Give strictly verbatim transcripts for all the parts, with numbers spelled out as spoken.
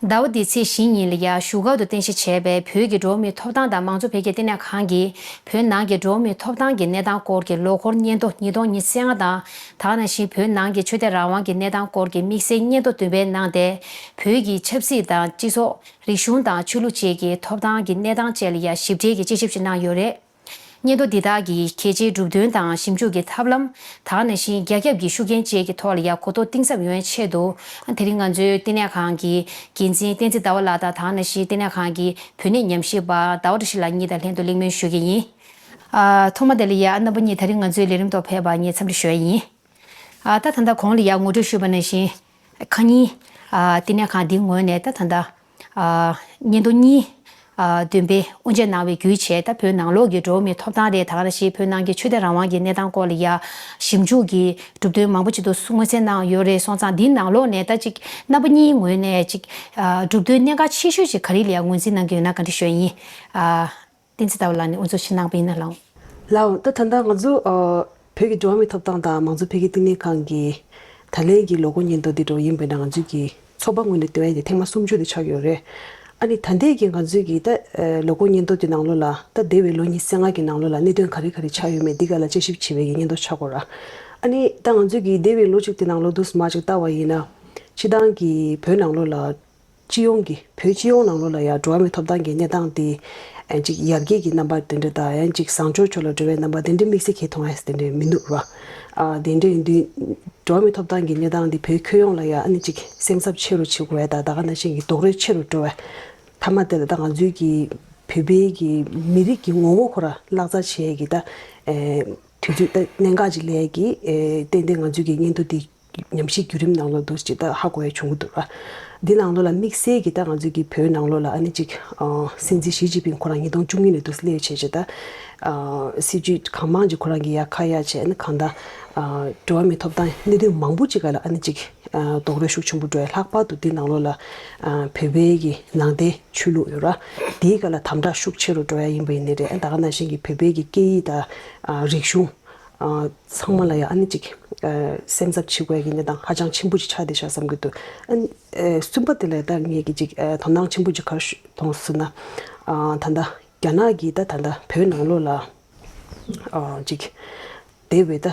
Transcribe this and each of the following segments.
ཟླ་བ་འདིའི་ཚེས་བཞི་ཉིན་ལ་ཡ་བཞུགས་སྒར་དུ་རྟེན་གཞི་བྱས་པའི་བོད་ཀྱི་འགྲོ་བ་མིའི་ཐོབ་ཐང་དང་མང་གཙོ་འཕེལ་རྒྱས་ལྟེ་གནས་ཁང་གིས་བོད་ནང་གི་འགྲོ་བ་མིའི་ཐོབ་ཐང་གི་གནས་སྟངས་སྐོར་གྱི་ལོ་འཁོར་སྙན་ཐོ་ཉིས་སྟོང་ཉི་ཤུ་རྩ་ལྔ་དང་། ད་ག་ནང་བཞིན་བོད་ནང་གི་ཆོས་དད་རང་དབང་གི་གནས་སྟངས་སྐོར་གྱི་དམིགས་བསལ་སྙན་ཐོ་བདུན་པའི་ནང་དེ། བོད་ཀྱི་ཆབ་སྲིད་དང་སྤྱི་ཚོགས། རིག་གཞུང་དང་ཆོས་ལུགས་བཅས་ཀྱི་ཐོབ་ཐང་གི་གནས་སྟངས་བཅས་ལ་ཡ་ཞིབ་ཕྲའི་གི་དཔྱད་ཞིབ་ཅིག་གནང་ཡོད་རེད། སྙན་ཐོ་འདི་དག་གི་གལ་ཆེའི་གྲུབ་དོན་དང་ཞིབ་འཇུག་གི་ཐབས་ལམ། ད་ག་ནང་བཞིན་རྒྱ་ཁྱབ་ཀྱི་ཤུགས་རྐྱེན་བཅས་ཀྱི་ཐོག་ལ་ཡ་གོ་རྟོགས་གཏིང་ཟབ་ཡོང་བའི་ཆེད་དུ། དེ་རིང་ང་ཚོའི་ལྟེ་གནས་ཁང་གི་འགན་འཛིན་བསྟན་འཛིན་ཟླ་བ་ལགས་དང་། ད་ག་ནང་བཞིན་ལྟེ་གནས་ཁང་གི་བོད་གནས་ཉམས་ཞིབ་པ་ཟླ་བ་བཀྲ་ཤིས་ལགས་གཉིས་དང་ལྷན་དུ་གླེང་མོལ་ཞུ་གི་ཡིན། ཨ། ཐོག་མ་དེ་ལ་ཡ་རྣམ་པ་གཉིས་ད་རིང་ང་ཚོའི་ལས་རིམ་ཐོག་ཕེབས་པར་ངས་འཚམས་འདྲི་ཞུ་ཡ་ཡིན། ཨ། ད་ད་ལྟ་གོང་ལ་ཡ་ངོ་སྤྲོད་ཞུས་པ་ནང་བཞིན། ཁ་ཉིན། ཨ། ལྟེ་གནས་ཁང་འདིའི་ངོས་ནས་ད་ད་ལྟ། ཨ། སྙན་ཐོ་གཉིས། ཨ། བདུན་པའི་དབུ་འབྱེད་གནང་བའི་བརྒྱུད་བྱས། ད་བོད་ནང་ལོགས་ཀྱི་འགྲོ་བ་མིའི་ཐོབ་ཐང་རེད། ད་ག་རེ་ཞིག་བོད་ནང་གི་ཆོས་དད་རང་དབང་གི་གནས་སྟངས་སྐོར་ལ་ཡ་ཞིབ་འཇུག་གི་གྲུབ་དོན་མང་པོ་ཅིག་ཏུ་མངོན་གསལ་གནང་ཡོད་རེད། སོང་ཙང་འདིའི་ནང་ལོགས་ནས་ད་ཅིག་རྣམ་པ་གཉིས་ངོས་ནས་ཅིག་ཨ། གྲུབ་དོན་གནད་འགག་ཆེ་ཤོས་ཅིག་ག་རེ་ལ་ཡ་ངོས་འཛིན་གནང་གི་ཡོད་ན་བཀའ་འདྲི་ཞུ་ཡ་ཡིན། ཨ། བསྟན་འཛིན་ཟླ་བ་ལགས་ནས་དབུ་འཛུགས་ཞུ་གནང་བ་ཡིན་ན་ལགས། ལགས། ད་ད་ལྟ་ང་ཚོ་ཨ། བོད་ཀྱི་འགྲོ་བ་མིའི་ཐོབ་ཐང་དང་མང་གཙོ་འཕེལ་རྒྱས་ལྟེ་གནས་ཁང་གི་ད་ལན་གྱི་ལོ་འཁོར་སྙན་ཐོ་འདི་འདྲ་ཡིན་པས་ན། ང་ཚོའི་གི་ཚོགས་པ་ངོས་ནས་བལྟས་པ་ཡིན་ཏེ་ཐེངས་མ་སུམ་ཅུ་དེ་ཆགས་ཡོད་རེད། ཨ་ནི་ད་ལྟའི་གི་ང་ཚོའི་གི་ད་ཨ། ལོ་འཁོར་སྙན་ཐོ་དེ་ནང་ལོགས་ལ་ད་འདས་པའི་ལོ་ཉི་ཤུ་རྩ་ལྔ་གི་ནང་ལོགས་ལ་གནད་དོན་ག་རེ་ག་རེ་ཆགས་ཡོད་མེད་འདི་ག་ལ་དཔྱད་ཞིབ་བྱེད་པའི་གི་སྙན་ཐོ་ཆགས་ཀྱི་ཡོད་རེད། ཨ་ནི་ད་ང་ཚོའི་གི་འདས་པའི་ལོ་གཅིག་དེ་ནང་ལོགས་དུ་མ་ཅིག་བལྟ་བ་ཡིན་ན། སྤྱིར་བཏང་གི་བོད་ནང་ལོགས་ལ། སྤྱི་ཡོངས་ཀྱི་བོད་སྤྱི་ཡོངས་ནང་ལོགས་ལ་ཡང་འགྲོ་བ་མིའི་ཐོབ་ཐང་གི་གནས་སྟངས་དེ་ཨ་ཅིག་ཡར་རྒྱས་ཀྱི་རྣམ་པ་དེ་འདྲ་དང་། ཡང་ཅིག་བཟང་ཕྱོགས་ཕྱོགས་ལ་འགྲོ་བའི་རྣམ་པ་དེ་འདྲ་དམིགས་བསལ་གྱིས་མཐོང་ཡ་དེ་འདྲ་མི་འདུག་ར། ཨ། དེ་འདྲ་ཡིན་དུས་འགྲོ་བ་མིའི་ཐོབ་ཐང་གི་གནས་སྟངས་དེ་བོད་ཁྱོན་ཡོངས་ལ་ཡང་ཨ་ནི་ཅིག་སེམས་འཚབ་ཆེ་རུ་བྱེད་དགོས་ཡ་དང་། ད་ག་ནང་བཞིན་གྱི་རྡོག་རོལ་ཆེ་རུ་འགྲོ་བ། མཐའ་མ་དེ་ལ་ད་ང་ཚོའི་གི་བོད་པའི་གི་མི་རིགས་ཀྱི་ངོ་བོ་ཁོ་རང་བརླག་ཚར་བྱེད་ཡ་གི་ད་ཨེ་དུས་ཚོད་ད་གནད་འགག་ཅིག་སླེབས་ཡ་གི་ཨེ་ཏན་ཏན་ང་ཚོའི་གི་སྙན་ཐོ་དེ། ཉམས་ཞིབ་བརྒྱུད་རིམ་ནང་ལོགས་འདུག་ཅིག་ད་ཧ་གོ་ཡ་བྱུང་གི་འདུག་ར། འདི་ནང་ལོགས་ལ་དམིགས་བསལ་གྱི་ད་ང་ཚོའི་གི་བོད་ནང་ལོགས་ལ་ཨ་ནི་ཅིག་ཨ། སྲིད་འཛིན་ཞི་ཅིན་ཕིང་ཁོ་རང་ཉིས་སྟོང་བཅུ་གཉིས་ནས་འདུག་སླེབས་བྱས་བྱས་ད། ཨ། སྲིད་ཇུས་གང་མང་ཅིག་ཁོ་རང་གི་ཡ་ཁ་ཡ་བྱས། ཨ་ནི་གང་ལྟར་ཨ། འགྲོ་བ་མིའི་ཐོབ་ཐང་གནད་དོན་མང་པོ་ཅིག་སྒང་ལ་ཨ་ནི་ཅིག་ཨ། རྡོག་རོལ་ཤུགས་ཆེན་པོ་འགྲོ་ཡ། ལྷག་པར་དུ་འདི་ནང་ལོགས་ལ་ཨ། བོད་པའི་གི་ནང་བསྟན་ཆོས་ལུགས་ཡོད་ར། དེའི་སྒང་ལ་དམ་དྲག་ཤུགས་ཆེ་རུ་འགྲོ་ཡ་ཡིན་པ་ཡིན་ནའི་རེད། ཨ། ད་ག་ནང་བཞིན་གྱི་བོད་པའི་གི་སྐད་ཡིག་དང་ཨ། རིག་གཞུང་། ཨ། ཚང་མ་ལ་ཡང་ཨ་ནི་ཅིག་ཨ། སེམས་འཚབ་བྱེད་དགོས་ཡ་གི་གནས་སྟངས་ཧ་ཅང་ཆེན་པོ་ཅིག་ཆགས་བསྡད་ཤག་བསམ་གྱི་འདུག་ཨ་ནི་ཨ། གསུམ་པ་དེ་ལ་ད་ངས་ཀྱི་ཅིག་ཨ། དོ་སྣང་ཆེན་པོ་ཅིག་ག་རེ་ཞུ་མཐོང་ཟེར་ན། ཨ། ད་ལྟ་རྒྱ་ནག་གིས་ད་ད་ལྟ་བོད་ནང་ལོགས་ལ་ཨ། ཅིག་འདས་པའི་ད་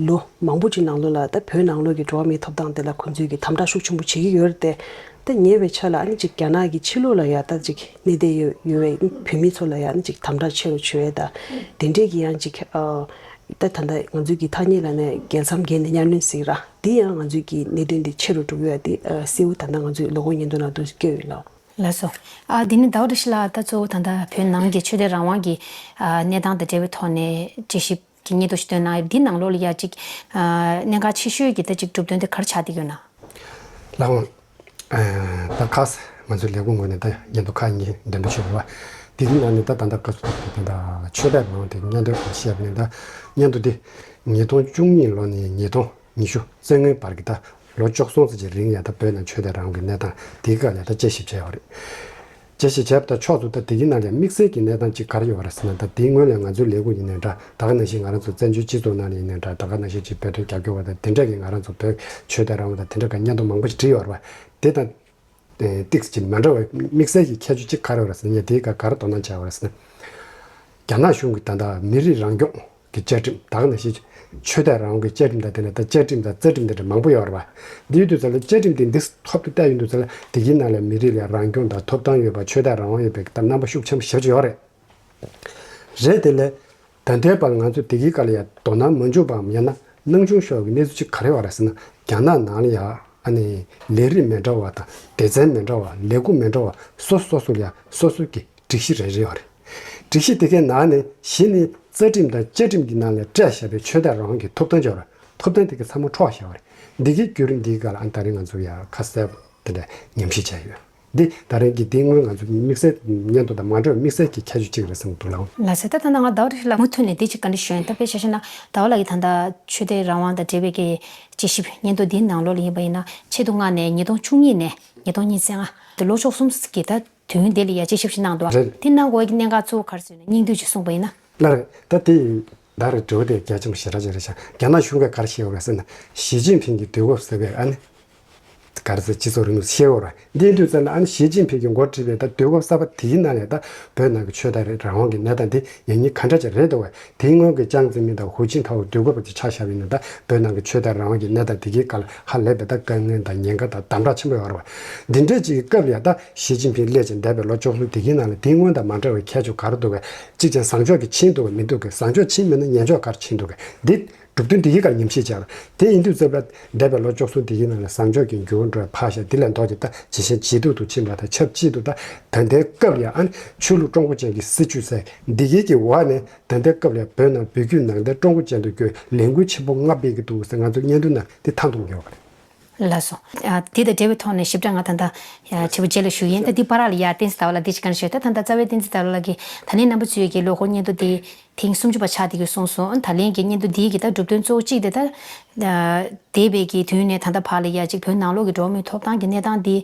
ལོ་མང་པོ་ཅིག་ནང་ལོགས་ལ་ད་བོད་ནང་ལོགས་ཀྱི་འགྲོ་བ་མིའི་ཐོབ་ཐང་དེ་ལ་ཁོང་ཚོས་ཀྱི་དམ་དྲག་ཤུགས་ཆེན་པོ་བྱེད་ཀྱི་ཡོད་རེད་དེ། ད་ཉེ་བའི་ཆར་ལ་ཨ་ནི་ཅིག་རྒྱ་ནག་གི་ཕྱི་ལོགས་ལ་ཡ་ད་ཅིག་གནས་བསྡད་ཡོད་ཡོད་པའི་བོད་མི་ཚོ་ལ་ཡ་ཨ་ནི་ཅིག་དམ་དྲག་ཆེ་རུ་བྱེད་ཡ་དང་། དེ་འདྲས་ཀྱི་ཡང་ཅིག་ཨ། ད་ད་ལྟ་ང་ཚོའི་གི་ཐ་སྙད་ལ་ནས་རྒྱལ་མཚམས་བརྒལ་ནས་གཉའ་གནོན་ཟེར་ར། འདི་ཡང་ང་ཚོའི་གི་གནད་དོན་འདི་ཆེ་རུ་འགྲོ་གི་ཡོད་དེ་ཨ། གསལ་བོ་ད་ལྟ་ང་ཚོའི་ལོ་འཁོར་སྙན་ཐོ་ནང་དུ་བཀོད་ཡོད་ལགས། ལགས་སོ། ཨ། འདི་ནི་ཟླ་བ་བཀྲ་ཤིས་ལགས་ད་གཙོ་བོ་ད་ལྟ་བོད་ནང་གི་ཆོས་དད་རང་དབང་གི་ཨ། གནས་སྟངས་དང་འབྲེལ་བའི་ཐོག་ནས་དཔྱད་ཞིབ་ཀྱི་སྙན་ཐོ་ཞིག་བཏོན་གནང་ཡོད། འདི་ནང་ལོགས་ལ་ཡ་ཅིག་ཨ། གནད་འགག་ཆེ་ཤོས་ཀྱི་ད་ཅིག་གྲུབ་དོན་དེ་ག་རེ་ཆགས་བསྡད་ཡོད་ན། ལགས་འོང་། ཨ། ད་ཁ་ས་ང་ཚོའི་ལས་ཁུངས་ངོས་ནས་ད་སྙན་ཐོ་ཁག་གཉིས་འདོན་སྤྲོད་ཞུས་པ། དེ་གི་ནང་ནས་ད་ད་ལྟ་སྐབས་སུ་བབས་པའི་ད་ལྟ་ཆོས་དད་རང་དབང་དེ་སྙན་ཐོའི་སྐོར་བཤད་པ་ནས། ད་སྙན་ཐོ་དེ་ཉིས་སྟོང་བཅུ་གཉིས་ལོ་ནས་ཉིས་སྟོང་ཉི་ཤུ་རྩ་ལྔའི་བར་གྱི་ད་ལོ་བཅུ་གསུམ་ཙམ་གྱི་རིང་ཡ་ད་བོད་ནང་ཆོས་དད་རང་དབང་གི་གནས་སྟངས་དེའི་སྐོར་ལ་ད་དཔྱད་ཞིབ་བྱས་ཡོད་རེད། དཔྱད་ཞིབ་བྱས་པ་དང་ཕྱོགས་སུ་ད་དེ་གི་ནང་ལ་དམིགས་བསལ་གྱི་གནས་སྟངས་གཅིག་ག་རེ་ཡོད་རེད་ཟེར་ན། ད་དེའི་སྔོན་ལ་ང་ཚོའི་ལས་ཁུངས་ཡིན་ནའི་འདྲ། ད་ག་ནང་བཞིན་ང་རང་ཚོ་བཙན་བྱོལ་སྤྱི་ཚོགས་ནང་ལ་ཡིན་ནའི་འདྲ། ད་ག་ནང་བཞིན་ཅིག་བོད་དོན་རྒྱབ་སྐྱོར་བ་དང་དེ་འདྲ་གི་ང་རང་ཚོ་བོད་ཆོས་དད་རང་དབང་དང་དེ་འདྲ་གི་སྙན་ཐོ་མང་པོ་ཞིག་བྲིས་ཡོད་རེད་པ། དེ་དང་ཨེ། ཏིག་ཙམ་མ་འདྲ་བའི་དམིགས་བསལ་གྱི་ཁྱད་ཆོས་གཅིག་ག་རེ་ཡོད་རེད་ཟེར་ན། ངས་དེའི་སྐོར་ག་རེ་དོ་སྣང་བྱས་པ་རེད་ཟེར་ན། རྒྱ་ནག་གཞུང་གིས་ད་ལྟ་མི་རིགས་རང་སྐྱོང་གི་བཅའ་ཁྲིམས། ད་ག་ནང་བཞིན་ཆོས་དད་རང་དབང་གི་བཅའ་ཁྲིམས་དང་། དེ་ནས་ད་བཅའ་ཁྲིམས་དང་རྩ་ཁྲིམས་དེ་འདྲ་མང་པོ་ཡོད་རེད་པ། འདི་ཡོད་དུས་ཙམ་ལ་བཅའ་ཁྲིམས་དེ་འདི་ཐོག་ཏུ་བལྟས་ཡོང་དུས་ཙམ་ལ་དེ་གའི་ནང་ལ་མི་རིགས་ལ་རང་སྐྱོང་དང་ཐོབ་ཐང་ཡོད་པ། ཆོས་དད་རང་དབང་ཡོད་པའི་ད་རྣམ་པ་ཤུགས་ཆེན་པོ་ཞེ་པོ་ཅིག་ཡོད་རེད། རེད་དེ་ལས། ད་ལྟའི་བར་ང་ཚོས་དེ་གའི་སྐོར་ལ་ཡང་དོ་སྣང་མ་བྱུང་བའམ་ཡང་ན་སྣང་ཆུང་ཤོར་བའི་གནས་ཚུལ་གཅིག་ག་རེ་ཡོད་རེད་ཟེར་ན། རྒྱ་ནག་ནང་ལ་ཡང་ཨ་ནི་ལས་རིགས་མི་འདྲ་བ་དང་སྡེ་ཚན་མི་འདྲ་བ། ལས་ཁུངས་མི་འདྲ་བ། སོ་སོ་སོ་སོ་ལ་ཡང་སོ་སོ་གི་སྒྲིག་གཞི་རེ་རེ་ཡོད་རེད། སྒྲིག་གཞི་དེ་གའི་ནང་ནས་གཞི་ནས་རྩ་ཁྲིམས་དང་བཅའ་ཁྲིམས་ཀྱི་ནང་ལ་སྤྲད་བཞག་པའི་ཆོས་དད་རང་དབང་གི་ཐོབ་ཐང་ཅིག་ཡོད་རེད། ཐོབ་ཐང་དེ་གའི་ཚང་མ་འཕྲོག་བཞག་པ་རེད། འདི་གའི་བརྒྱུད་རིམ་འདིའི་སྐོར་ལ་ཨ་ནི་ད་རེས་ང་ཚོ་ཡང་ཁ་གསལ་པོ་དེ་འདྲ་ཉམས་ཞིབ་བྱས་ཡོད། འདི་ད་རེས་ཀྱི་འདི་དངོས་ང་ཚོ་དམིགས་བསལ་སྙན་ཐོ་དང་མ་འདྲ་བའི་དམིགས་བསལ་གྱི་ཁྱད་ཆོས་གཅིག་རེད་བསམ་གྱི་འདུག་ལགས། ལགས་སོ། ད་ད་ལྟ་ང་ཟླ་བ་བཀྲ་ཤིས་ལགས་མུ་མཐུད་ནས་འདི་གཅིག་བཀའ་འདྲི་ཞུ་ཡིན། ད་དཔེ་ཆ་བཞག་ན་ཟླ་བ་ལགས་ཀྱིས་ད་ལྟ་ཆོས་དད་རང་དབང་དང་འབྲེལ་བའི་གི་དཔྱད་ཞིབ་སྙན་ཐོ་འདིའི་ནང་ལོགས་ལ་ཡིན་པ་ཡིན་ན། ཆེད་དུ་མངགས་ནས་ཉིས་སྟོང་བཅུ་གཉིས་ནས་ཉིས་སྟོང་ཉི་ཤུ་རྩ་ལྔ་དེ་ལོ་བཅུ་གསུམ་གྱི་ད་དུས་ཡུན་དེ་ལ་ཡ་དཔྱད་ཞིབ་ཞིག་གནང་འདུག་བ། རེད། དེ་གནང་དགོས་ཀྱི་གནད་འགག་གཙོ་བོ་ག་རེ་ཟེར་ན། སྙིང་བསྡུས་ཅིག་གསུངས་པ་ཡིན་ན། ལགས་རེད། ད་དེ་ད་རེས་འབྲེལ་བ་དེ་རྒྱ་ཆེན་པོ་ཞེ་དྲག་ཅིག་རེད་ཤག་རྒྱ་ནག་གཞུང་གིས་ག་རེ་བཤད་ཡོད་རེད་ཟེར་ན། ཞི་ཅིན་ཕིང་གི་དུས་སྐབས་ཟེར་བའི་ཨ་ནི། ག་རེ་ཟེར། སྤྱི་ཚོགས་རིང་ལུགས་ཤེས་ཡོད་རེད། འདི་ཡིན་དུས་ཙམ་ལ་ཨ་ནི་ཞི་ཅིན་ཕིང་གིས་འགོ་ཁྲིད་པའི་ད་དུས་སྐབས་གསར་པ་དེའི་ནང་ནས་ད་བོད་ནང་གི་ཆོས་དད་རང་དབང་གི་གནས་སྟངས་འདི་ཡང་སྙིང་ག་འདྲ་ཅིག་རེད་འདུག་བས། དེའི་སྔོན་གྱི་ཅང་ཙེ་མིན་དང་ཧུའུ་ཅིན་ཐའོ་དུས་སྐབས་ཅིག་ཆ་བཞག་པ་ཡིན་ན། ད་བོད་ནང་གི་ཆོས་དད་རང་དབང་གི་གནས་སྟངས་དེ་གའི་སྐབས་ལ་ཧ་ལས་པའི་ད་དཀའ་ངལ་དང་ཉེན་ཁ་དང་དམ་དྲག་ཆེན་པོ་ཡོད་རེད་བ། འདི་འདྲའི་ཅིག་གི་སྐབས་ལ་ཡང་ད་ཞི་ཅིན་ཕིང་སླེབས་ཅིང་འདས་པའི་ལོ་བཅུ་གསུམ་དེ་གའི་ནང་ལ་དེའི་སྔོན་དང་མ་འདྲ་བའི་ཁྱད་ཆོས་ག་རེ་འདུག་གས། གཅིག་ཀྱང་བཟང་ཕྱོགས་ཀྱི་ཕྱིན་འདུག་གས་མི་འདུག་གས། བཟང་ཕྱོགས་ཕྱིན་མིན་ན་ཉེས་ཕྱོགས་ག་རེ་ཕྱིན་འདུག་གས། འདི་གྲུབ་དོན་དེ་གའི་སྐབས་ཉམས་ཞིབ་བྱས་ལ། དེ་ཡིན་དུས་ཙམ་ལ་འདས་པའི་ལོ་བཅུ་གསུམ་དེ་གའི་ནང་ལ་བཟང་ཕྱོགས་ཀྱི་འགྱུར་བ་འགྲོ་བ་ཕར་བཞག་འདི་ལས་ལྡོག་ཅིག་ད་ཇེ་ཞན་ཇེ་སྡུག་ཏུ་ཕྱིན་པ་དང་ཆབས་ཅིག་ཏུ་ད་ད་ལྟའི་སྐབས་ལ་ཡང་ཨ་ནི་ཆོས་ལུགས་ཀྲུང་གོ་ཅན་གྱི་སྲིད་བྱུས་ཟེར་འདི་གའི་གི་འོག་ནས། ད་ལྟའི་སྐབས་ལ་བོད་ནང་བོད་བརྒྱུད་ནང་བསྟན་ཀྲུང་གོ་ཅན་དུ་བསྒྱུར་བའི་ལས་འགུལ་ཆེན་པོ་ལྔ་སྤེལ་གྱི་འདུག་ཟེར་ང་ཚོ་སྙན་ཐོ་ནང་འདི་མཐའ་འདོན་གྱི་ཡོད་པ་རེད། ལགས་སོ། ཨ། དེ་དང་འབྲེལ་བའི་ཐོག་ནས་ཞིབ་ཕྲ་ང་ད་ལྟ་ཡ་དྲི་བ་རྗེས་ལ་ཞུ་ཡིན། ད་འདི་བར་ལ་ཡ་བསྟན་འཛིན་ཟླ་བ་ལགས་འདི་ཅིག་ག་རེ་ཞུ། ད་ད་ལྟ་རྩ་བའི་བསྟན་འཛིན་ཟླ་བ་ལགས་ཀྱིས་ད་ལན་རྣམ་པ་ཚོས་ཀྱི་ལོ་འཁོར་སྙན་ཐོ་འདི་ཐེངས་སུམ་ཅུ་པ་ཆགས་བསྡད་ཀྱི་གསུངས་སོང་། ད་ལན་གྱི་སྙན་ཐོ་འདི་གི་ད་གྲུབ་དོན་གཙོ་བོ་གཅིག་དེ་ད། འདས་པའི་གི་དུས་ནས་ད་ལྟ་བར་ལ་ཡ་གཅིག་བོད་ནང་ལོགས་ཀྱི་འགྲོ་བ་མིའི་ཐོབ་ཐང་གི་གནས་སྟངས་འདི་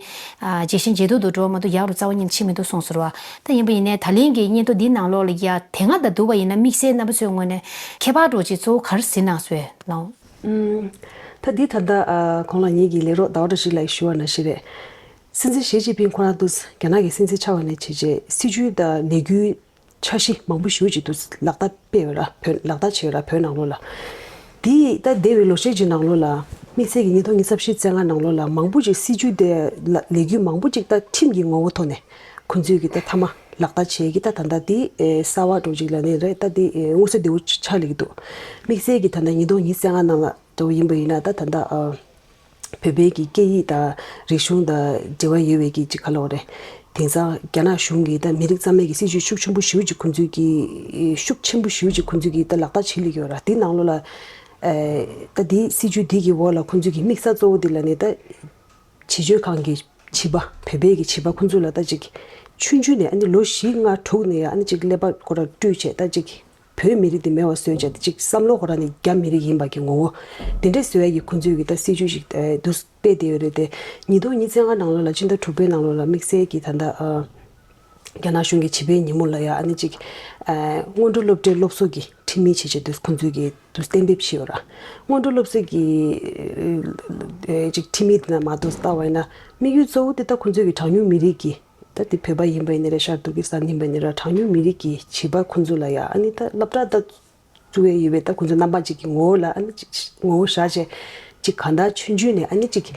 ཨ་ཇེ་ཞན་ཇེ་སྡུག་ཏུ་འགྲོ་བ་མ་གཏོགས་ཡག་རུ་རྩ་བ་ཉིད་ཕྱིན་མི་འདུག་གསུངས་སོང་བ། ད་ཡིན་པ་ཡིན་ནའི་ད་ལན་གྱི་སྙན་ཐོ་འདི་ནང་ལོགས་ལ་ཡ་དེ་སྔ་དང་བསྡུར་བ་ཡིན་ན་དམིགས་བསལ་རྣམ་པ་ཚོའི་ངོས་ནས་ཁྱད་པར་འདྲ་ཅིག་གཙོ་བོ་ག་རེ་གཟིགས་གནང་སོང་ལགས། ཨུམ། ད་འདི་ད་ལྟ་ཨ་ཁོང་ལ་ངེད་ཀྱི་ལས་རོགས་ཟླ་བ་བཀྲ་ཤིས་ལགས་ཞུ་བ་ནང་བཞིན་རེད། སྲིད་འཛིན་ཞི་ཅིན་ཕིང་ཁོ་རང་དུ་རྒྱ་ནག་གི་སྲིད་འཛིན་ཆགས་པ་ནས་བྱས་རྗེས་སྲིད་བྱུས་དང་ལས་འགུལ་འཆར་གཞི་མང་པོ་ཞེ་པོ་ཅིག་ཏུ་ལག་བསྟར་སྤེལ་ཡོད་ར། བོད་ལག་བསྟར་བྱས་ཡོད་ར། བོད་ནང་ལོགས་ལ། དེ་ད་འདས་པའི་ལོ་ཤས་ཀྱི་ནང་ལོགས་ལ་དམིགས་བསལ་གྱི་ཉིས་སྟོང་ཉི་ཤུ་རྩ་ལྔ་ནང་ལོགས་ལ་མང་པོ་ཅིག་སྲིད་བྱུས་དེ་ལ་ལས་འགུལ་མང་པོ་ཅིག་ད་ཁྲིམས་ཀྱི་ངོ་བོ་ཐོག་ནས་ཁོང་ཚོས་ཀྱི་ད་མཐའ་མ་ལག་བསྟར་བྱས་ཀྱི་ད་ད་ལྟ་དེ་ཨེ་གསར་བ་འདྲ་ཅིག་ལ་ནི་རེད། ད་དེ་ཨེ་མངོན་གསལ་དོད་པོ་ཆགས་ལེ་གི་འདུག་དམིགས་བསལ་གྱི་ད་ལྟ་ཉིས་སྟོང་ཉི་ཤུ་རྩ་ལྔ་ནང་ལ་འདྲ་པོ་ཡིན་པ་ཡིན་ན་ད་ད་ལྟ་ཨ། བོད་པའི་གི་སྐད་ཡིག་དང་རིག་གཞུང་དང་འབྲེལ་བ་ཡོད་པའི་གི་ཅིག་ག་ལབ་དགོས་རེད། དེང་སང་རྒྱ་ནག་གཞུང་གིས་ད་མི་རིགས་རྩ་མེད་ཀྱི་སྲིད་བྱུས་ཤུགས་ཆེན་པོ་ཞེ་པོ་ཅིག་ཁོང་ཚོས་ཀྱི་ཤུགས་ཆེན་པོ་ཞེ་པོ་ཅིག་ཁོང་ཚོས་ཀྱི་ད་ལག་བསྟར་བྱེད་ལེ་ཡོད་ར། དེའི་ནང་ལོགས་ལ་ཨེ་ད་དེའི་སྲིད་བྱུས་དེ་གི་འོག་ལ་ཁོང་ཚོས་ཀྱི་དམིགས་ས་གཙོ་བོ་དེ་ལ་ནི་ད་བྱིས་བཅོལ་ཁང་གི་བྱིས་པ་བོད་པའི་གི་བྱིས་པ་ཁོང་ཚོ་ལ་ད་ཅིག་ཆུང་ཆུང་ནས་ཨ་ནི་ལོ་བཞི་ལྔ་དྲུག་ནས་ཨ་ནི་ཅིག་ཀླད་པ་ཁོ་ར་བཀྲུས་བྱས་ད་ཅིག་བོད་མི་རིགས་འདི་མེད་པ་བཟོས་བྱས་ཏེ་ཅིག་བསམ་བློ་ཁོ་རང་ནི་རྒྱ་མི་རིགས་ཡིན་པ་གི་ངོ་བོ་དེ་འདྲས་བཟོ་ཡ་གི་ཁོང་ཚོའི་གི་ད་སྲིད་བྱུས་ཤིག་ཨེ་འདུག་སྤེལ་བསྡད་ཡོད་རེད་དེ། ཉིས་སྟོང་ཉི་ཤུ་རྩ་ལྔ་ནང་ལོགས་ལ་སྤྱི་ཟླ་དྲུག་པའི་ནང་ལོགས་ལ་དམིགས་བསལ་གྱི་ད་ལྟ་ཨ་རྒྱ་ནག་གཞུང་གི་བྱིས་པའི་ཉིན་མོ་ལ་ཡ་ཨ་ནི་ཅིག་ཨ་སྔོན་འགྲོ་སློབ་གྲྭའི་སློབ་གསོ་གི་ཁྲིམས་ཡིག་བྱས་བྱས་འདུག་ཁོང་ཚོའི་གི་འདུག་གཏན་འབེབས་བྱས་ཡོད་ར། སྔོན་འགྲོ་སློབ་གསོ་གི་ཨེ་ཅིག་ཁྲིམས་ཡིག་དེ་ན་མ་གཏོགས་ལྟ་བ་ཡིན་ན་དམིགས་ཡུལ་གཙོ་བོ་དེ་ད་ཁོང་ཚོའི་གི་གྲངས་ཉུང་མི་རིགས་ཀྱི་ད་དེ་བོད་པ་ཡིན་པ་ཡིན་ན་རེད། ཤར་ཏུར་ཀི་སི་ཐན་ཡིན་པ་ཡིན་ན་རེད། གྲངས་ཉུང་མི་རིགས་ཀྱི་བྱིས་པ་ཁོང་ཚོ་ལ་ཡ་ཨ་ནི་ད་སློབ་གྲྭ་ད་བཙུགས་ཡས་ཡོད་པའི་ད་ཁོང་ཚོ་རྣམ་པ་གཅིག་གི་ངོ་བོ་ལ་ཨ་ནི་ཅིག་ངོ་བོ་བཞག་བྱས་ཅིག་གང་ལྟར་ཆུང་ཆུང་ནས་ཨ་ནི་ཅིག་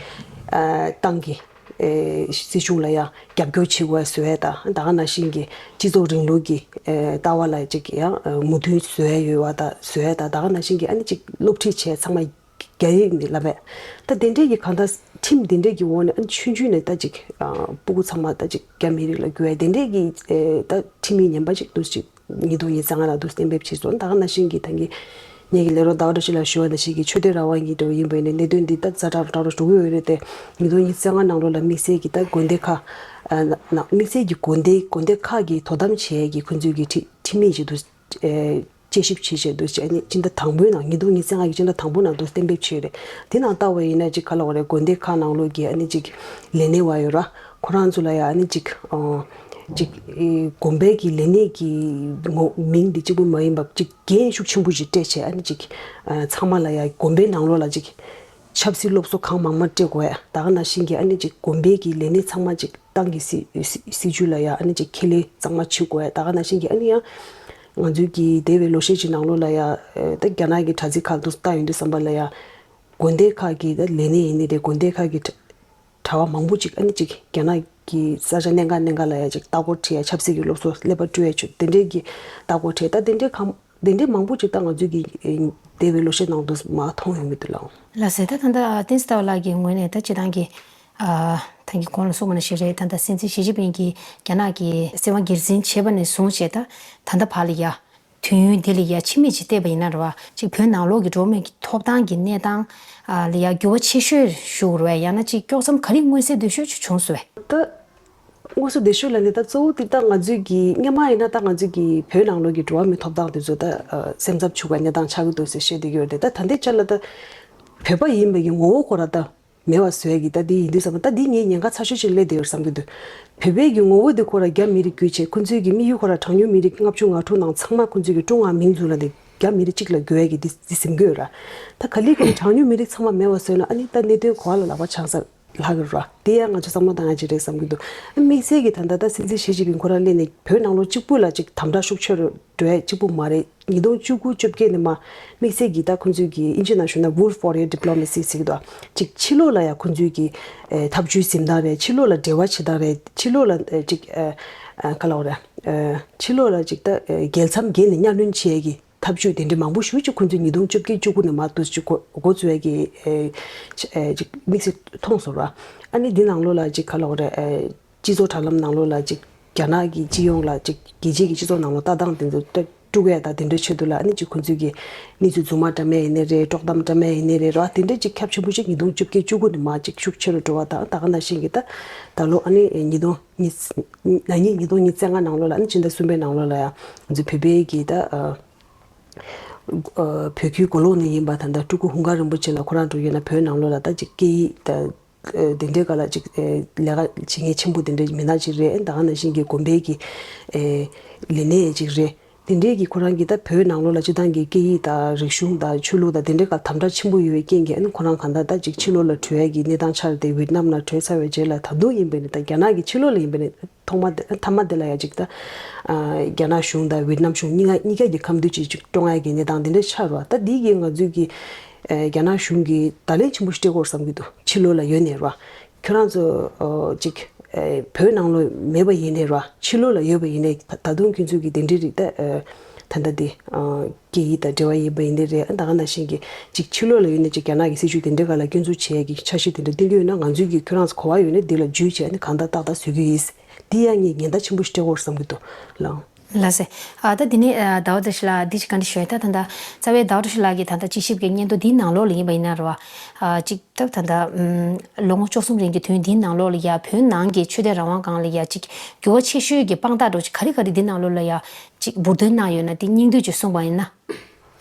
ཨ་ཏང་གི་ཨེ་སྲིད་གཞུང་ལ་ཡ་རྒྱབ་སྐྱོར་བྱེད་དགོས་བཟོ་ཡས་ད་ད་ག་ནང་བཞིན་གྱི་སྤྱི་ཚོགས་རིང་ལུགས་ཀྱི་ཨེ་ལྟ་བ་ལ་ཅིག་ཡང་མོས་མཐུན་བཟོ་ཡས་ཡོད་པ་ད་བཟོ་ཡས་ད་ད་ག་ནང་བཞིན་གྱི་ཨ་ནི་ཅིག་སློབ་ཁྲིད་བྱས་ཚང་མ། རྒྱ་ཡིག་ནི་ལབ་པས། ད་དེ་འདྲས་ཀྱི་གང་ལྟར་ཁྲིམས་དེ་འདྲས་ཀྱི་འོག་ནས་ཨ་ནི་ཆུང་ཆུང་ནས་ད་ཅིག་ཨ་སྤུ་གུ་ཚང་མ་ད་ཅིག་རྒྱ་མི་རིགས་ལ་བསྒྱུར་ཡ་དེ་འདྲས་ཀྱི་ཨེ་ད་ཁྲིམས་ཡིག་ངན་པ་ཅིག་འདུག་ཅིག་ཉིས་སྟོང་ཉི་ཤུ་རྩ་ལྔ་ལ་འདུག་གཏན་འབེབས་བྱས་སོང་། ད་ག་ནང་བཞིན་གྱི་ད་གིན་ངེད་ཀྱི་ལས་རོགས་ཟླ་བ་བཀྲ་ཤིས་ལགས་ཞུ་བ་ནང་བཞིན་གྱི་ཆོས་དད་རང་དབང་གི་འདྲ་བོ་ཡིན་པ་ཡིན་ནའི་གནད་དོན་འདི་ད་ཛ་དྲག་དྲག་རུ་འགྲོ་གི་ཡོད་རེད་དེ། ཉིས་སྟོང་ཉི་ཤུ་རྩ་ལྔ་ནང་ལོགས་ལ་དམིགས་བསལ་གྱི་ད་དགོན་སྡེ་ཁག་ཨ་ན་ན་དམིགས་བསལ་གྱི་དགོན་སྡེ་དགོན་སྡེ་ཁག་གིས་དོ་དམ་བྱེད་ཡས་ཀྱི་ཁོང་ཚོའི་གི་ཁྲི་ཁྲིམས་ཡིག་ཅིག་འདུག་ཨེ། དཔྱད་ཞིབ་བྱས་བྱས་འདུག་ཅེས་ཨ་ནི་སྤྱི་ཟླ་དང་པོའི་ནང་ཉིས་སྟོང་ཉི་ཤུ་རྩ་ལྔ་གི་སྤྱི་ཟླ་དང་པོའི་ནང་དུ་གཏན་འབེབས་བྱས་རེད། དེ་ནང་ལྟ་བ་ཡིན་ན་ཅིག་ག་ལབ་དགོས་རེད། དགོན་སྡེ་ཁག་ནང་ལོགས་ཀྱི་ཨ་ནི་ཅིག་ལས་སྣེ་བ་ཡོད་ར། ཁོ་རང་ཚོ་ལ་ཡང་ཨ་ནི་ཅིག་ཨ་ཅིག་ཨེ་དགོན་པའི་གི་ལས་སྣེ་གི་ངོ་མིང་འདི་གཅིག་པུ་མ་ཡིན་པ་ཅིག་འགན་ཤུགས་ཆེན་པོ་ཞིག་སྤྲད་བྱས་ཨ་ནི་ཅིག་ཨ་ཚང་མ་ལ་ཡང་དགོན་པའི་ནང་ལོགས་ལ་ཅིག་ཆབ་སྲིད་སློབ་གསོ་གང་མང་མང་སྤྲད་དགོས་ཡ། ད་ག་ནང་བཞིན་གྱི་ཨ་ནི་ཅིག་དགོན་པའི་གི་ལས་སྣེ་ཚང་མ་ཅིག་ཏང་གི་སྲིད་སྲིད་སྲིད་ཇུས་ལ་ཡ་ཨ་ནི་ཅིག་ཁས་ལེན་གཙང་མ་བྱེད་དགོས་ཡ། ད་ག་ནང་བཞིན་གྱི་ཨ་ནི་ཡང་ང་ཚོའི་གི་འདས་པའི་ལོ་ཤས་ཀྱི་ནང་ལོགས་ལ་ཡ་ཨེ་ད་རྒྱ་ནག་གི་དྲ་ཚིགས་ཁག་ཏུ་ལྟ་ཡོང་དུས་ཙམ་པ་ལ་ཡ་དགོན་སྡེ་ཁག་གི་ད་ལས་སྣེ་ཡིན་ནི་རེད། དགོན་སྡེ་ཁག་གི་གྲ་གྲྭ་བ་མང་པོ་ཅིག་ཨ་ནི་ཅིག་རྒྱ་ནག་གི་ས་ཆ་གནད་འགག་གནད་འགག་ལ་ཡ་ཅིག་ལྟ་སྐོར་ཁྲིད་ཡ། ཆབ་སྲིད་ཀྱི་སློབ་གསོ་ཀླད་པ་བཀྲུ་ཡ་ཆུ་དེ་འདྲས་ཀྱི་ལྟ་སྐོར་ཁྲིད་ད་དེ་འདྲས་གང་དེ་འདྲའི་མང་པོ་ཅིག་ད་ང་ཚོའི་གི་འདས་པའི་ལོ་ཤས་ནང་དུ་མ་མཐོང་ཡོང་གི་འདུག་ལགས། ལགས་སེ། ད་ད་ལྟ་བསྟན་འཛིན་ཟླ་བ་ལགས་ཀྱི་ངོས་ནས་ད་སྤྱིར་བཏང་གི་ཨ་ད་གིན་གོང་ལ་གསུངས་པ་ནང་བཞིན་རེད། ད་ལྟ་སྲིད་འཛིན་ཞི་ཅིན་ཕིང་གིས་རྒྱ་ནག་གི་སྲིད་དབང་སྒེར་འཛིན་བྱས་པ་ནས་བཟུང་བྱས་ད་ད་ལྟ་བར་ལ་ཡ་དུས་ཡུན་འདི་ལ་ཡ་ཕྱི་མིག་ཅིག་བལྟས་པ་ཡིན་ན་རེད་བ། ཅིག་བོད་ནང་ལོགས་ཀྱི་འགྲོ་བ་མིའི་ཐོབ་ཐང་གི་གནས་སྟངས་ཨ་ལ་ཡ་འགྱུར་བ་ཆེ་ཤོས་ཞུགས་རེད་བ། ཡང་ན་ཅིག་དཀྱོག་མཚམས་ག་རེ་མངོན་གསལ་དོད་ཤོས་ཅིག་བྱུང་སོང་བས། ད་དངོས་སུ་དེ་ཤོད་ལ་ནི་ད་གཙོ་བོ་དེ་ད་ང་ཚོས་ཀྱི་སྔོན་མ་ཡིན་ན་ད་ང་ཚོས་ཀྱི་བོད་ནང་ལོགས་ཀྱི་འགྲོ་བ་མིའི་ཐོབ་ཐང་དེ་ཚོ་ད་ཨ་སེམས་འཚབ་བྱུང་བའི་གནས་སྟངས་ཆགས་ཀྱི་འདུག་ཟེར་བཤད་བསྡད་ཀྱི་ཡོད་རེད། ད་ད་ལྟའི་ཆ་ལ་ད་བོད་པ་ཡིན་པའི་གི་ངོ་བོ་ཁོ་ར་ད་མེད་པ་བཟོ་ཡ་གི་ད་འདི་ཡིན་དུས་ཙམ་པ་ད་འདི་ངས་ཉེན་ཁ་ཚ་ཤོས་ཅིག་སླེབས་བསྡད་ཡོད་བསམ་གྱི་འདུག་བོད་པའི་གི་ངོ་བོ་འདི་ཁོ་ར་རྒྱ་མི་རིགས་བརྒྱུད་བྱས་ཁོ་ཚོའི་གི་དམིགས་ཡུལ་ཁོ་ར་གྲངས་ཉུང་མི་རིགས་ལྔ་བཅུ་ང་དྲུག་ནང་ཚང་མ་ཁོ་ཚོའི་གི་ཀྲུང་ཧྭ་མིང་འཛུགས་ལ་འདི་རྒྱ་མི་རིགས་གཅིག་ལ་བརྒྱུད་ཡ་གི་འདི་འདི་ཟིན་གྱི་ཡོད་ར། ད་ག་ལེ་གི་གྲངས་ཉུང་མི་རིགས་ཚང་མ་མེད་པ་བཟོས་ན་ཨ་ནི་ད་གནད་དོན་ག་པ་ལ་ལག་པ་འཆང་ས། ལྷག་གི་རེད། དེ་ཡང་ང་ཚོ་བསམ་བློ་བཏང་ཡ་ཅིག་རེད་བསམ་གྱི་འདུག་དམིགས་བསལ་གྱི་ད་ལྟ་ད་སྲིད་འཛིན་ཞི་ཅིན་ཕིང་ཁོ་རང་སླེབས་ནས་བོད་ནང་ལོགས་གཅིག་པུ་ལ་ཅིག་དམ་དྲག་ཤུགས་ཆེ་རུ་འགྲོ་ཡ་གཅིག་པུ་མ་རེད། ཉིས་སྟོང་བཅུ་དགུ་བཅོ་བརྒྱད་ནས་མར་དམིགས་བསལ་གྱི་ད་ཁོང་ཚོས་ཀྱི་ཨིན་ཇི་ནང་ཞུས་ན་Wolf Warrior Diplomacy ཟེར་གྱི་འདུག་ཅིག་ཕྱི་ལོགས་ལ་ཡ་ཁོང་ཚོས་ཀྱི་ཨེ་ཐབས་ཇུས་འཛིན་སྟངས་རེད། ཕྱི་ལོགས་ལ་འབྲེལ་བ་བྱེད་སྟངས་རེད། ཕྱི་ལོགས་ལ་ཨེ་ཅིག་ཨེ་ཨེ་ག་ལབ་དགོས་རེད། ཨེ་ཕྱི་ལོགས་ལ་ཅིག་ད་ཨེ་རྒྱལ་མཚམས་བརྒལ་ནས་གཉའ་གནོན་བྱེད་ཡ་གི་ཐབས་ཇུས་དེ་འདྲ་མང་པོ་ཞེ་ཅིག་ཁོང་ཚོས་ཉིས་སྟོང་བཅོ་བརྒྱད་བཅུ་དགུ་ནས་མར་དུ་ཅིག་འགོ་འགོ་བཙུགས་ཡ་གི་ཨེ་ཨེ་ཅིག་དམིགས་བསལ་མཐོང་སོང་ར། ཨ་ནི་འདི་ནང་ལོགས་ལ་ཅིག་ག་ལབ་དགོས་རེད། ཨེ་སྤྱི་ཚོགས་དྲ་ལམ་ནང་ལོགས་ལ་ཅིག་རྒྱ་ནག་གི་སྤྱི་ཡོངས་ལ་ཅིག་རྒྱལ་སྤྱི་གི་སྤྱི་ཚོགས་ནང་ལོགས་ལྟ་སྟངས་དེ་ཚོ་ཏོག་དཀྲུག་ཡ་དང་དེ་འདྲའི་ཆེད་དུ་ལ་ཨ་ནི་ཅིག་ཁོང་ཚོས་ཀྱི་གནས་ཚུལ་རྫུན་མ་འདྲ་མིན་ཡིན་ནའི་རེད། དཀྲོག་གཏམ་འདྲ་མིན་ཡིན་ནའི་རེད་ར། དེ་འདྲའི་ཅིག་ཁྱབ་ཆེན་པོ་ཞིག་ཉིས་སྟོང་བཅོ་བརྒྱད་བཅུ་དགུ་ནས་མར་ཅིག་ཤུགས་ཆེ་རུ་འགྲོ་བ་དང་། ད་ག་ནང་བཞིན་གྱི་ད་ད་ལོ་ཨ་ནི་ཉིས་སྟོང་ཉིས་ན་ནིང་ཉིས་སྟོང་ཉི་ཤུ་རྩ་ལྔ་ནང་ལོགས་ལ་ཨ་ནི་སྤྱི་ཟླ་གསུམ་པའི་ནང་ལོགས་ལ་ཡང་ང་ཚོ་བོད་པའི་གི་ད་ཨ་ཨ་བོད་ཁུལ་མགོ་ལོག་ནས་ཡིན་པ་ད་ལྟ་སྤྲུལ་སྐུ་ཧུན་དཀར་རིན་པོ་ཆེ་ལ་ཁོ་རང་འགྲོ་ཡོད་ན་བོད་ནང་ལོགས་ལ་ད་ཅིག་སྐད་ཡིག་ད་ཨ་དེ་འདྲའི་སྒང་ལ་ཅིག་ཨ་ལས་ཀ་བྱེད་མཁན་ཆེན་པོ་དེ་འདྲའི་མི་སྣ་ཅིག་རེད། ད་ག་ནང་བཞིན་གྱི་དགོན་པའི་གི་ཨ་ལས་སྣེ་ཅིག་རེད། དེ་འདྲའི་གི་ཁོ་རང་གི་ད་བོད་ནང་ལོགས་ལ་སྤྱི་བཏང་གི་སྐད་ཡིག་དང་རིག་གཞུང་དང་ཆོས་ལུགས་དང་དེ་འདྲའི་སྒང་དམ་དྲག་ཆེན་པོ་ཡོད་པའི་རྐྱེན་གྱིས་ཨ་ནི་ཁོ་རང་གང་ལྟར་ད་ཅིག་ཕྱི་ལོགས་ལ་བྲོས་ཡ་གི་གནས་སྟངས་ཆགས་ཏེ་ཝི་ཏི་ནམ་ལ་བྲོས་ཚར་བའི་རྗེས་ལ་ད་དུང་ཡིན་པ་ཡིན་ན་ད་རྒྱ་ནག་གི་ཕྱི་ལོགས་ལ་ཡིན་པ་ཡིན་ན་ཐོག་མ་དེ་མཐའ་མ་དེ་ལ་ཡ་ཅིག་ད་ཨ་རྒྱ་ནག་གཞུང་དང་ཝི་ཏི་ནམ་གཞུང་གཉིས་ཀ་གཉིས་ཀ་གི་ཁ་མདུན་ཅིག་ཅིག་བཀྲོངས་ཡ་གི་གནས་སྟངས་དེ་འདྲ་ཆགས་རེད་བ། ད་འདི་གི་ང་ཚོས་ཀྱི་ཨ་རྒྱ་ནག་གཞུང་གིས་བརྡ་ལན་ཆེན་པོ་ཞིག་སྤྲད་ཀྱི་ཡོད་རེད་བསམ་གྱི་འདུག་ཕྱི་ལོགས་ལ་ཡོད་ནའི་རེད་བ། ཁྱོད་རང་ཚོ་ཨོ་ཅིག་ཨེ་བོད་ནང་ལོགས་མེད་པ་ཡིན་ནའི་ར། ཕྱི་ལོགས་ལ་ཡོད་པ་ཡིན་ནའི་ད་ད་དུང་ཁྱོད་ཚོས་ཀྱི་དེ་འདྲའི་རིགས་ད་ཨེ་ད་ལྟ་དེ་ཨ་སྐད་ཡིག་དང་འབྲེལ་བ་ཡིན་པ་ཡིན་ནའི་རེད། ཨ་ད་ག་ནང་བཞིན་གྱི་ཅིག་ཕྱི་ལོགས་ལ་ཡོད་ནའི་ཅིག་རྒྱ་ནག་གི་སྲིད་བྱུས་དེ་འདྲའི་སྒང་ལ་སྐྱོན་འཛུགས་བྱེད་ཡ་གི་འཆར་གཞི་དེ་འདྲ་བཏིང་གི་ཡོད་ན་ང་ཚོས་ཀྱི་ཁྱོད་རང་ཚོ་གོ་བ་ཡོད་ནའི་འདི་ལ་འཇུས་བྱས་ནས་གང་ལྟར་ཏག་ཏག་བཟོ་གི་ཡིན། འདི་ཡང་ངས་ཉེན་བརྡ་ཆེན་པོ་ཞིག་སྤྲད་ཀྱི་ཡོད་རེད་བསམ་གྱི་འདུག་ལགས། ལགས་སེ། ཨ་ད་འདི་ནས་ཨ་ཟླ་བ་བཀྲ་ཤིས་ལགས་འདི་ཅིག་བཀའ་འདྲི་ཞུ་ཡ། ད་ད་ལྟ་རྩ་བའི་ཟླ་བ་བཀྲ་ཤིས་ལགས་ཀྱིས་ད་ལྟ་དཔྱད་ཞིབ་ཀྱི་སྙན་ཐོ་འདིའི་ནང་ལོགས་ལ་ཡིན་པ་ཡིན་ན་རེད་བ། ཨ་ཅིག་ད་ད་ལྟ་ཨམ་ལོ་ངོ་བཅུ་གསུམ་རིང་གི་དུས་འདིའི་ནང་ལོགས་ལ་ཡ་བོད་ནང་གི་ཆོས་དད་རང་དབང་སྒང་ལ་ཡ་ཅིག་འགྱུར་བ་ཆེ་ཤོས་ཀྱི་དཔང་རྟགས་འདྲ་བོ་ཅིག་ག་རེ་ག་རེ་འདི་ནང་ལོགས་ལ་ཡ་ཅིག་འབུར་འདོན་གནང་ཡོད་ན་འདི་སྙིང་བསྡུས་ཅིག་གསུངས་པ་ཡིན་ན།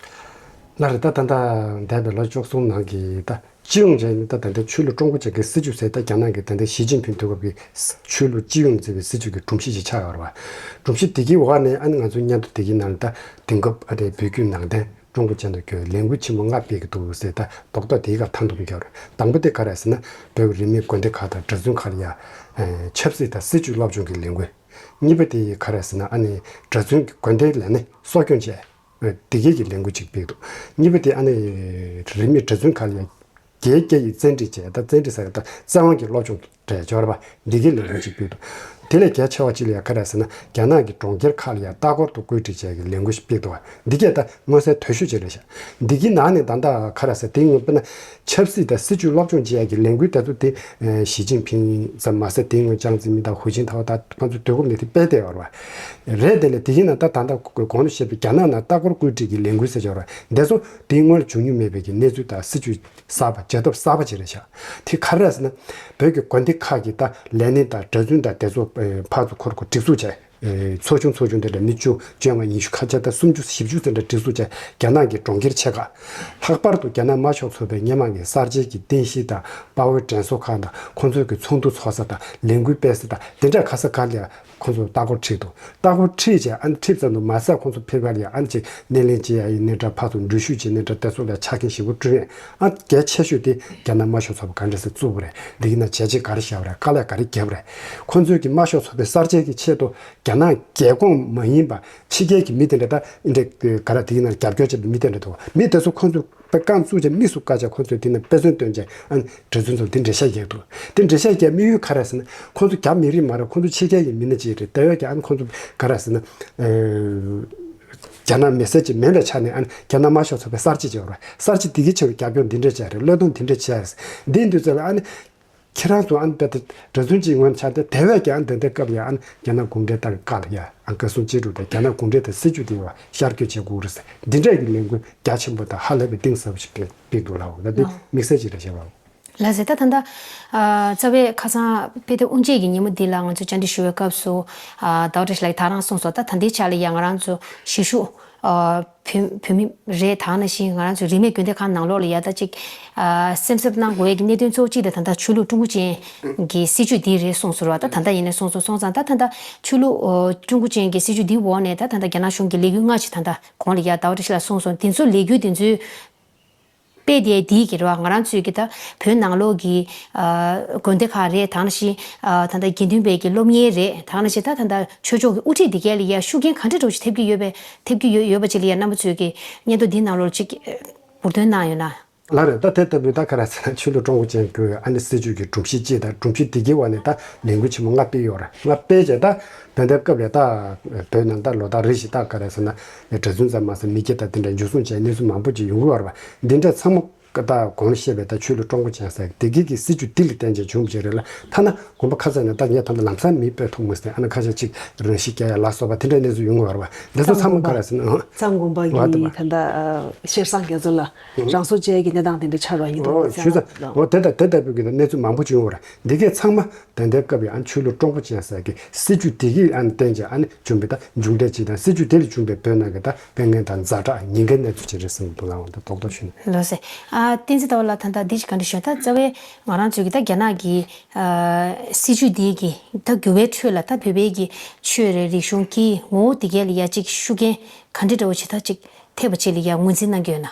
ལགས་རེད། ད་ད་ལྟ་འདས་པའི་ལོ་བཅུ་གསུམ་ནང་གི་ད་སྤྱི་ཡོངས་བྱས་ནས་ད་ད་ལྟ་ཆོས་ལུགས་ཀྲུང་གོ་ཅན་གྱི་སྲིད་བྱུས་ཟེར་ད་རྒྱ་ནག་གི་ད་ལྟ་ཞི་ཅིན་ཕིང་དུས་སྐབས་ཀྱི་ཆོས་ལུགས་སྤྱི་ཡོངས་འཛིན་པའི་སྲིད་བྱུས་ཀྱི་སྒྲོམ་གཞི་ཅིག་ཆགས་ཡོད་རེད་བ། སྒྲོམ་གཞི་དེ་གའི་འོག་ནས་ཨ་ནི་ང་ཚོའི་སྙན་ཐོ་དེ་གའི་ནང་ལ་ད་དེང་སྐབས་ཨ་རེ་བོད་བརྒྱུད་ནང་བསྟན་ཀྲུང་གོ་ཅན་དུ་བསྐྱོད་ལས་འགུལ་ཆེན་པོ་ལྔ་སྤེལ་གྱི་འདུག་ཟེར་ད་རྡོག་རྡོག་དེའི་ཁར་མཐའ་འདོམས་བརྒྱབ་རེད། དང་པོ་དེ་ག་རེ་ཟེར་ན་བོད་ཀྱི་རིས་མེད་དགོན་སྡེ་ཁག་དང་གྲྭ་བཙུན་ཁག་ལ་ཡ་ཆབ་སྲིད་དང་སྲིད་བྱུས་སློབ་སྦྱོང་གི་ལས་འགུལ། གཉིས་པ་དེ་ག་རེ་ཟེར་ན་ཨ་ནི་གྲྭ་བཙུན་གྱི་དགོན་སྡེའི་ལས་སྣེ་གསོ་སྐྱོང་བྱས། དེ་གའི་གི་ལས་འགུལ་ཅིག་སྤེལ་འདུག་གཉིས་པ་དེ་ཨ་ནི་རིས་མེད་གྲྭ་བཙུན་ཁག་ལ་རྒྱའི་སྐད་ཡིག་བཙན་ཁྲིད་བྱས། ད་བཙན་ཁྲིད་ཟེར་ཡ་ད་བཙན་དབང་གི་སློབ་སྦྱོང་རེད་ཅོར་བ་འདི་གའི་ལས་འགུལ་ཅིག་སྤེལ་འདུག་དེ་ལས་གལ་ཆེ་བ་ཅིག་ལ་ཡ་ག་རེ་ཟེར་ན་རྒྱ་ནག་གི་གྲོང་ཁྱེར་ཁག་ལ་ཡ་ལྟ་སྐོར་དུ་བཀོད་སྒྲིག་བྱས་ཀྱི་ལས་འགུལ་ཞིག་སྤེལ་འདུག་འདི་གས་ད་མངོན་གསལ་དོད་ཤོས་ཅིག་རེད་ཤག་འདི་གའི་ནང་ནས་ད་ལྟ་ག་རེ་ཟེར་དེ་སྔོན་དཔེར་ན་ཆབ་སྲིད་དང་སྲིད་བྱུས་སློབ་སྦྱོང་བྱེད་ཡ་གི་ལས་འགུལ་དེ་ཚོ་དེ་ཞི་ཅིན་ཕིང་ཙམ་མ་ཟད་དེ་སྔོན་ཅང་ཙེ་མིན་དང་ཧུའུ་ཅིན་ཐའོ་དང་ཁོང་ཚོ་དུས་སྐབས་ནས་དེ་སྤེལ་བསྡད་ཡོད་རེད་བ། རེད་དེ་ལས་དེ་གའི་ནང་ད་ད་ལྟ་གོང་ནས་བཤད་པའི་རྒྱ་ནག་ནང་ལྟ་སྐོར་བཀོད་སྒྲིག་གི་ལས་འགུལ་ཟེར་ཡོད་རེད། འདི་ཚོ་དེ་སྔོན་ལ་བྱུང་མྱོང་མེད་པའི་གི་གནས་ཚུལ་དང་སྲིད་བྱུས་གསར་པ་བྱེད་ཐབས་གསར་པ་ཅིག་རེད་ཤག་དེ་ག་རེ་རེད་ཟེར་ན་བོད་ཀྱི་དགོན་སྡེ་ཁག་གི་ད་ལས་སྣེ་དང་གྲྭ་བཙུན་དང་དེ་ཚོ་ཕར་ཚུར་ཁོར་ཁོར་སྒྲིག་འཛུགས་བྱས། ཚོ་ཆུང་ཚོ་ཆུང་དེ་འདྲ་མི་བཅུ་བཅོ་ལྔ་ཉི་ཤུ་ཁ་ཤས་དང་སུམ་ཅུ་བཞི་བཅུ་ཙམ་འདྲ་སྒྲིག་འཛུགས་བྱས་རྒྱ་ནག་གི་གྲོང་ཁྱེར་ཆེ་ཁག་ལྷག་པར་དུ་རྒྱ་ནག་དམར་ཤོག་ཚོགས་པའི་སྔོན་མ་གི་གསར་བརྗེ་གི་རྟེན་གཞི་དང་དཔའ་བོའི་དྲན་གསོ་ཁང་དང་ཁོང་ཚོའི་གི་ཚོགས་འདུ་ཚོགས་ས་དང་ལས་འགུལ་སྤེལ་ས་དང་དེ་འདྲ་ག་ས་ག་ལ་ཡ་ཁོང་ཚོ་ལྟ་སྐོར་ཁྲིད་འདུག་ལྟ་སྐོར་ཁྲིད་བྱས་ཨ་ནི་ཁྲིད་ཙམ་དུ་མ་ཟད་ཁོང་ཚོ་ཕེབས་ཀ་ལ་ཡ་ཨ་ནི་ཅིག་སྣེ་ལེན་བྱེད་ཡ་ཡིན་ནའི་འདྲ་ཕར་ཚུར་འགྲུལ་བཞུད་བྱེད་ནའི་འདྲ་དེ་ཚོ་ལ་ཆ་རྐྱེན་ཞེ་པོ་བསྐྲུན་ཡས་ཨ་གལ་ཆེ་ཤོས་དེ་རྒྱ་ནག་དམར་ཤོག་ཚོགས་པ་ག་འདྲ་སེ་བཙུགས་པ་རེད། འདི་གི་ནང་བྱས་རྗེས་ག་རེ་བཞག་པ་རེད། དཀའ་ལས་ག་རེ་བརྒྱབ་པ་རེད། ཁོང་ཚོས་ཀྱི་དམར་ཤོག་ཚོགས་པའི་གསར་བརྗེ་གི་ཆེད་དུ། རྒྱ་ནག་རྒྱལ་ཁོངས་མ་ཡིན་པ་ཕྱི་རྒྱལ་གྱི་མི་དེ་འདྲ་ད་འདྲ་ག་ར་དེ་ཡིན་ན་རྒྱབ་སྐྱོར་བྱེད་པའི་མི་དེ་འདྲ་འདུག་མི་དེ་ཚོ་ཁོང་ཚོ་དཔེ་རྐང་བཙུགས་བྱས་དམིགས་སུ་བཀར་བྱས་ཁོང་ཚོས་དེ་ན་དཔེ་མཚོན་སྟོན་བྱས་ཨ་ནི་གྲྭ་བཙུན་ཚོར་དེ་འགྲེལ་བཤད་རྒྱག་འདུག་དེ་འགྲེལ་བཤད་རྒྱག་དམིགས་ཡུལ་ག་རེ་ཟེར་ན་ཁོང་ཚོ་རྒྱ་མི་རིགས་མ་རེད། ཁོང་ཚོ་ཕྱི་རྒྱལ་གྱི་མི་སྣ་ཅིག་རེད། དེ་བས་ཀྱང་ཨ་ནི་ཁོང་ཚོ་ག་རེ་ཟེར་ན་རྒྱ་ནག་མི་སེར་ཅིག་མིན་པའི་ཆ་ནས་ཨ་ནི་རྒྱ་ནག་དམར་ཤོག་ཚོགས་པའི་གསར་བརྗེ་ཅིག་ཡོད་རེད། གསར་བརྗེ་དེ་གའི་ཆེད་དུ་རྒྱབ་སྐྱོར་འདི་འདྲ་བྱས་རེད། བློས་གཏོང་འདི་འདྲ་བྱས་རེད། འདི་འདུག་ཚེ་ལ་ཨ་ནི། ཁྱེད་རང་ཚོ་ཨ་ནི་ད་ལྟ་གྲྭ་བཙུན་གཅིག་ངོས་ནས་ཆ་དེ་དེ་བས་ཀྱང་ཨ་ནི་དེ་འདྲའི་སྐབས་ལ་ཡ་ཨ་ནི་རྒྱ་ནག་གུང་ཁྲན་ཏང་གི་བཀའ་ལ་ཡ་ཨ་ནི་བཀའ་གསུང་ཅི་སྒྲུབ་དང་རྒྱ་ནག་གུང་ཁྲན་ཏང་སྲིད་བྱུས་དེ་བ་ཤར་བསྐྱོད་བྱེད་དགོས་རེད་ཟེར་འདི་འདྲའི་གི་ལས་འགུལ་རྒྱ་ཆེན་པོ་དང་ཧ་ལས་པའི་གཏིང་ཟབ་པོ་ཞིག་སྤེལ་སྤེལ་འདུག་ལགས། ད་དེ་ཨ་དམིགས་བསལ་ཅིག་རེད་ཤག་ལགས། ལགས་སེ། ད་ད་ལྟ་ཨ་རྩ་བའི་ཁ་སང་དཔེ་དེབ་དབུ་འབྱེད་ཀྱི་ཉིན་མོ་འདི་ལ་ང་ཚོ་བཅར་འདྲི་ཞུ་བའི་སྐབས་སུ་ཨ་ཟླ་བ་བཀྲ་ཤིས་ལགས་ད་རང་གསུངས་སོང་། ད་ད་ལྟའི་ཆ་ལ་ཡ་ང་རང་ཚོ་གཞིས་བཞུགས་ཨ་བོད་བོད་མི་རེད། ད་ནང་བཞིན་ང་རང་ཚོའི་རིས་མེད་དགོན་སྡེ་ཁག་ནང་ལོགས་ལ་ཡ་ད་ཅིག་ཨ་སེམས་འཚབ་གནང་དགོས་ཡ་གི་གནད་དོན་གཙོ་བོ་གཅིག་དེ་ད་ལྟ་ཆོས་ལུགས་ཀྲུང་གོ་ཅན་གྱི་སྲིད་བྱུས་འདི་རེད་གསུངས་སོང་ར། ད་ད་ལྟ་ཡིན་ན་གསུངས་སོང་། སོང་ཙང་ད་ད་ལྟ་ཆོས་ལུགས་ཨ་ཀྲུང་གོ་ཅན་གྱི་སྲིད་བྱུས་འདིའི་འོག་ནས་ད་ད་ལྟ་རྒྱ་ནག་གཞུང་གི་ལས་འགུལ་ལྔ་ཞིག་ད་ལྟ་གོང་ལ་ཡ་ཟླ་བ་བཀྲ་ཤིས་ལགས་གསུངས་སོང་། དེ་ཚོ་ལས་འགུལ་དེ་ཚོའི་ དཔེ་དེ་དེའི་གི་རེད་བ། ང་རང་ཚོའི་གི་ད་བོད་ནང་ལོགས་ཀྱི་ཨ་དགོན་སྡེ་ཁག་རེད། ད་ནང་བཞིན་ཨ་ད་ལྟ་དགེ་འདུན་པའི་གི་སློབ་གཉེར་རེད། ད་ནང་བཞིན་ད་ད་ལྟ་ཆོས་ཕྱོགས་ཀྱི་དབུ་ཁྲིད་དེ་གས་ལ་ཡ་ཤུགས་རྐྱེན་ག་འདྲ་འདྲ་བོ་ཞིག་ཐེབས་ཀྱི་ཡོད་པའི་ཐེབས་ཀྱི་ཡོད་ཡོད་པ་ཅིག་ལ་ཡ་རྣམ་པ་ཚོས་ཀྱི་སྙན་ཐོ་འདིའི་ནང་ལོགས་ཅིག་འབུར་འདོན་གནང་ཡོད་ན། ལགས་རེད། ད་དེ་ལྟ་བུའི་ད་ག་རེ་ཟེར་ན་ཆོས་ལུགས་ཀྲུང་གོ་ཅན་གྱི་ཨ་ནི་སྲིད་བྱུས་ཀྱི་སྒྲོམ་གཞི་ཅིག་དང་སྒྲོམ་གཞི་དེ་གའི་འོག་ནས་ད་ལས་འགུལ་ཆེན་མོ་ལྔ་སྤེལ་ཡོད་རེད། ལྔ་སྤེལ་རྗེས་ད་དེ་འདྲའི་སྐབས་ལ་ད་བོད་ནང་ད་ལོ་ལྟར་རེ་བཞིན་ད་ག་རེ་ཟེར་ན་གྲྭ་བཙུན་ཙམ་མ་ཟད་མི་སྐྱ་དང་དེ་འདྲ་འཇུ་བཟུང་བྱས་གནས་ཚུལ་མང་པོ་ཅིག་ཡོང་གི་ཡོད་རེད་པ། འདི་འདྲ་ཚང་མ་ད་གོང་ལ་བཤད་པའི་ད་ཆོས་ལུགས་ཀྲུང་གོ་ཅན་ཟེར་དེ་གའི་གི་སྲིད་བྱུས་འདི་ལ་བརྟེན་བྱས་བྱུང་བ་ཅིག་རེད་ལ། ཐ་ན་དགོན་པ་ཁ་ཤས་ནས་ད་ངས་ད་ལྟ་ལམ་སང་མི་སྤོ་ཐུབ་མ་སོང་། ཨ་ནི་ཁ་ཤས་ཅིག་རང་ཤི་རྒྱག་ཡ་ལ་སོགས་པ་དེ་འདྲའི་གནས་ཚུལ་ཡོང་གི་ཡོད་རེད་པ། འདི་ཚོ་ཚང་མ་ག་རེ་ཟེར་ན། གཙང་དགོན་པ་གི་ད་ལྟ་ཤེར་སང་རྒྱ་མཚོ་ལ་རང་སྲོག་བཅད་ཀྱི་གནས་སྟངས་དེ་འདྲ་ཆགས་རོགས་ཡིན་འདུག་ཨོ་ཞུ་ས། ཨོ་དེ་ལྟ་དེ་ལྟ་བུའི་གི་གནས་ཚུལ་མང་པོ་ཅིག་ཡོང་བ་རེད། འདི་གས་ཚང་མ་ད་ལྟའི་སྐབས་ཡང་ཆོས་ལུགས་ཀྲུང་གོ་ཅན་ཟེར་གི་སྲིད་བྱུས་དེ་གི་ཨ་ནི་བརྟེན་བྱས་ཨ་ནི་བྱུང་བའི་ད་མཇུག་འབྲས་ཅིག་དང་སྲིད་བྱུས་དེ་ལས་བྱུང་བའི་བོད་ནང་གི་ད་དཔེ་ངན་དང་ཛ་དྲག་ཉེས་འགེལ་གནས་ཚུལ་ཅིག་རེད་བསམ་གི་འདུག་ལགས། འོ་ད་རྡོག་རྡོག་ཞུས་ན། ལགས་སེ། ཨ་བསྟན་འཛིན་ཟླ་བ་ལགས། ད་ལྟ་འདི་ཅིག་ག་འདྲ་ཞུ། ད་རྩ་བའི་ང་རང་ཚོའི་གི་ད་རྒྱ་ནག་གི་ཨ་སྲིད་བྱུས་འདི་གི་ད་འགྱུར་བའི་ཁྲོད་ལ་ད་བོད་པའི་གི་ཆོས་རེད། རིག་གཞུང་སྐད་ཡིག་ངོ་བོ་དེ་གས་ལ་ཡ་ཅིག་ཤུགས་རྐྱེན་ག་འདྲ་འདྲ་བོ་ཅིག་ད་ཅིག་ཐེབས་པ་ཅིག་ལ་ཡ་ངོས་འཛིན་གནང་གི་ཡོད་ན།